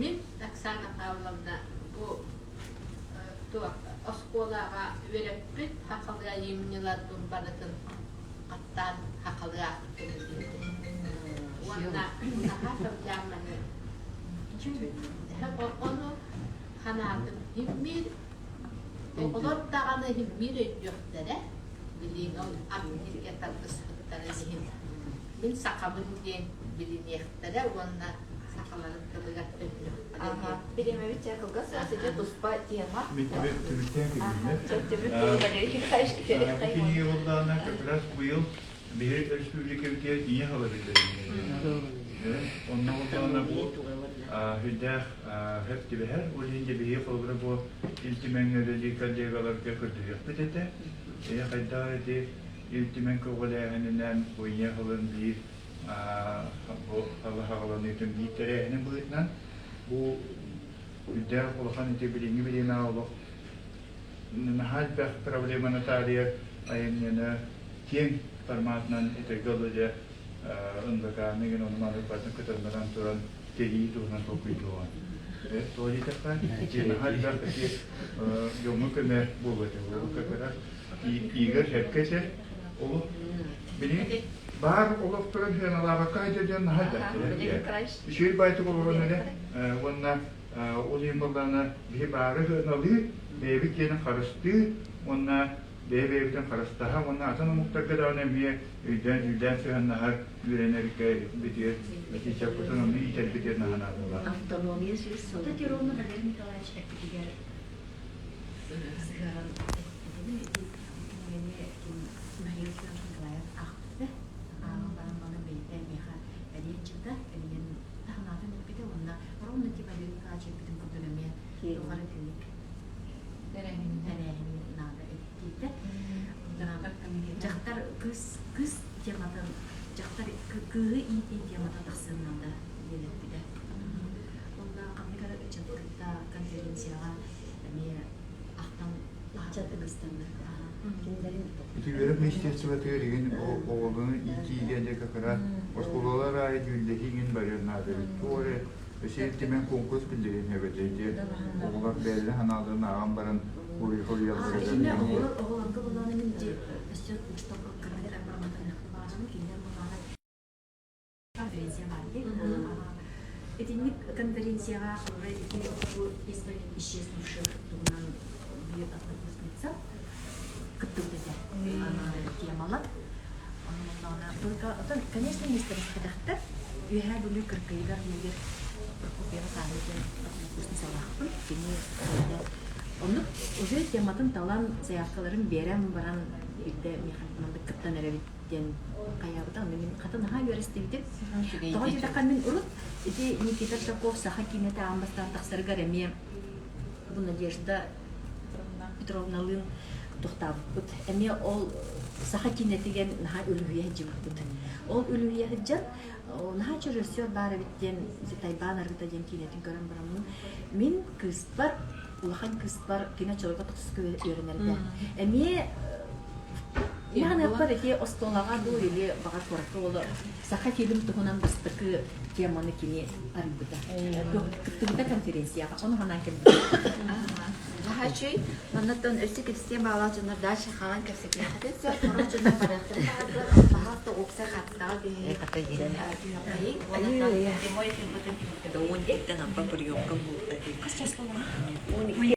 Мин Оксана Павловна бу туох оскуолаҕа үөрэппит хахалыы айымньыларбын барытын хаттаан хахалыы аахпытым диэтим. Уонна наһаа сылдьаамманы ону ханаатым химмиир оҕолор даҕаны химмиир өйдүөхтэрэ билиҥ ол атын тардыспыттарын иһин мин сахабын диэн билиниэхтэрэ уонна сахаларын тылыгар төннүөхтэрэ диэн. Бириэмэбит чэ кылгас ити туспа тема. Мин түмүктээн кэбиһиннэ. Түмүк Валерий Николаевич Бу кинигэ буоллаҕына как раз быйыл биһиги республикабытыгар ийэ хала биллэриннэ. Онно буоллаҕына бу сүрдээх сөп түбэһэр. Ол иһин дьэ биһиги холобура бу Ил Түмэҥҥэ үлэлиир коллегаларга көрдөһүөхпүт этэ. Ийэ хайдах ити Ил Түмэн көҕүлээһининэн бу ийэ хылын биир бу хаҕаланыытын биир тэрээһинин быһыытынан бу үрдээх улахан ити билиҥҥи бириэмэҕэ олох наһаа элбэх проблеманы таарыйар айымньыны киэҥ форматынан этэргэ дылы дьэ ындакааны гын ону маны барытын кытыннаран туран тэрийии туһунан толкуйдуоҕа. Тоҕо диэтэххэ, ити наһаа элбэх ити дьоҥҥо көмө буолуо этэ. Ол как раз Игорь сөпкө этэр. Ол били баар олохторун сыаналаабакка сылдьар дьон наһаа элбэхтэр. Үчүгэй баайтык олорон эрэ уонна ол иһин буоллаҕына биһи баары сыаналыы, бэйэбит диэни харыстыы уонна бэйэ-бэйэбитин харыстаһа уонна атын омуктарга даҕаны эмиэ өйдөөн-дьүүллээн сыһыаннаһар үөрэнэргэ битигэр итиччэппытын ону иитэрбитигэр наһаа наадалаах. Автономия сүүс сыл. Ровно Валерий Николаевич эппитигэр сыһыаран этибин ити кинигэни ким Михаил Федорович Николаев аахпыта. Ааҕан баран маны бэйэтэ миэхэ эрийэн чыта, эрийэн таһынаатын эппитэ уонна ровно ити Валерий Николаевич эппитин курдук эмиэ туох эрэ итинник тэрээһин наада эбит Дьахтар кыыс кыыс тематын дьахтар кыыһы иитии темата тахсыан наада диэн эппитэ. Уонна ханнык эрэ ыччаты кытта конференцияҕа эмиэ ахтан ыстанна. Ити үөрэх министерствотыгар игин оҕолору иитиигэ дьэ как раз оскуолалар аайы дьүүллэһии игин барыан наада эбит. Туох эрэ өссө итимэн конкурс биллэрин эбэтэ ити оҕолор бэйэлэрин санааларын ааҕан баран Итиннэ оҕолор оҕолорго булааны мин өссө учуутал кыргыттар барамматан кинилэр булааны конференция баар дии. Итинник конференцияҕа холобура ити бу избрали исчезнувших туһунан биир однокурсница кыттыбыт этэ темалар. Только, конечно, миэстэлэспэтэхтэр. Үөһээ Бүлүү Кыркыйыгар мигер Прокопьева Таня диэн однокурсницалаахпын. Кини оннук уже тематын талан, заявкаларын биэрэн баран биирдэ миэхэ маннык кыттан эрэбит диэн хайаабыта. Онно мин хата наһаа үөрэстибитим. Тоҕо диэтэххэ мин урут ити Никита Шаков саха киинэтэ аан бастаан тахсарыгар эмиэ бу Надежда. Петровналыын тохтаабыппыт. Эмиэ ол саха киинэтигэр наһаа үлүһүйэ сылдьыбыппыт. Ол үлүһүйэ сылдьан наһаа режиссер баар эбит диэн Тайбаан арыыта диэн киинэтин көрөн бараммын мин кыыспар улахан кыыспар кини оччолорго тохсуска үөрэнэргэ эмиэ Мин ити оскуолаҕа дуу или баҕар куоракка уолу саха фильм туһунан бастакы теманы кини арыйбыта. Кыттыбыта конференцияҕа. Ону ханаан кэлбитэ. Наһаа Маннаттан өссө кэпсиэн баҕалаах дьоннор дальше хаалан кэпсэтиэххитин сөп. Сорох дьоннор барыахтарын баҕардылар. Баһаалта уопсай хаартыскаҕа түһэйин. Түһэххэйиҥ. Уонна прямой эфирбытын Уон иккиттэн аппа приемка буолта. Хас час буолла?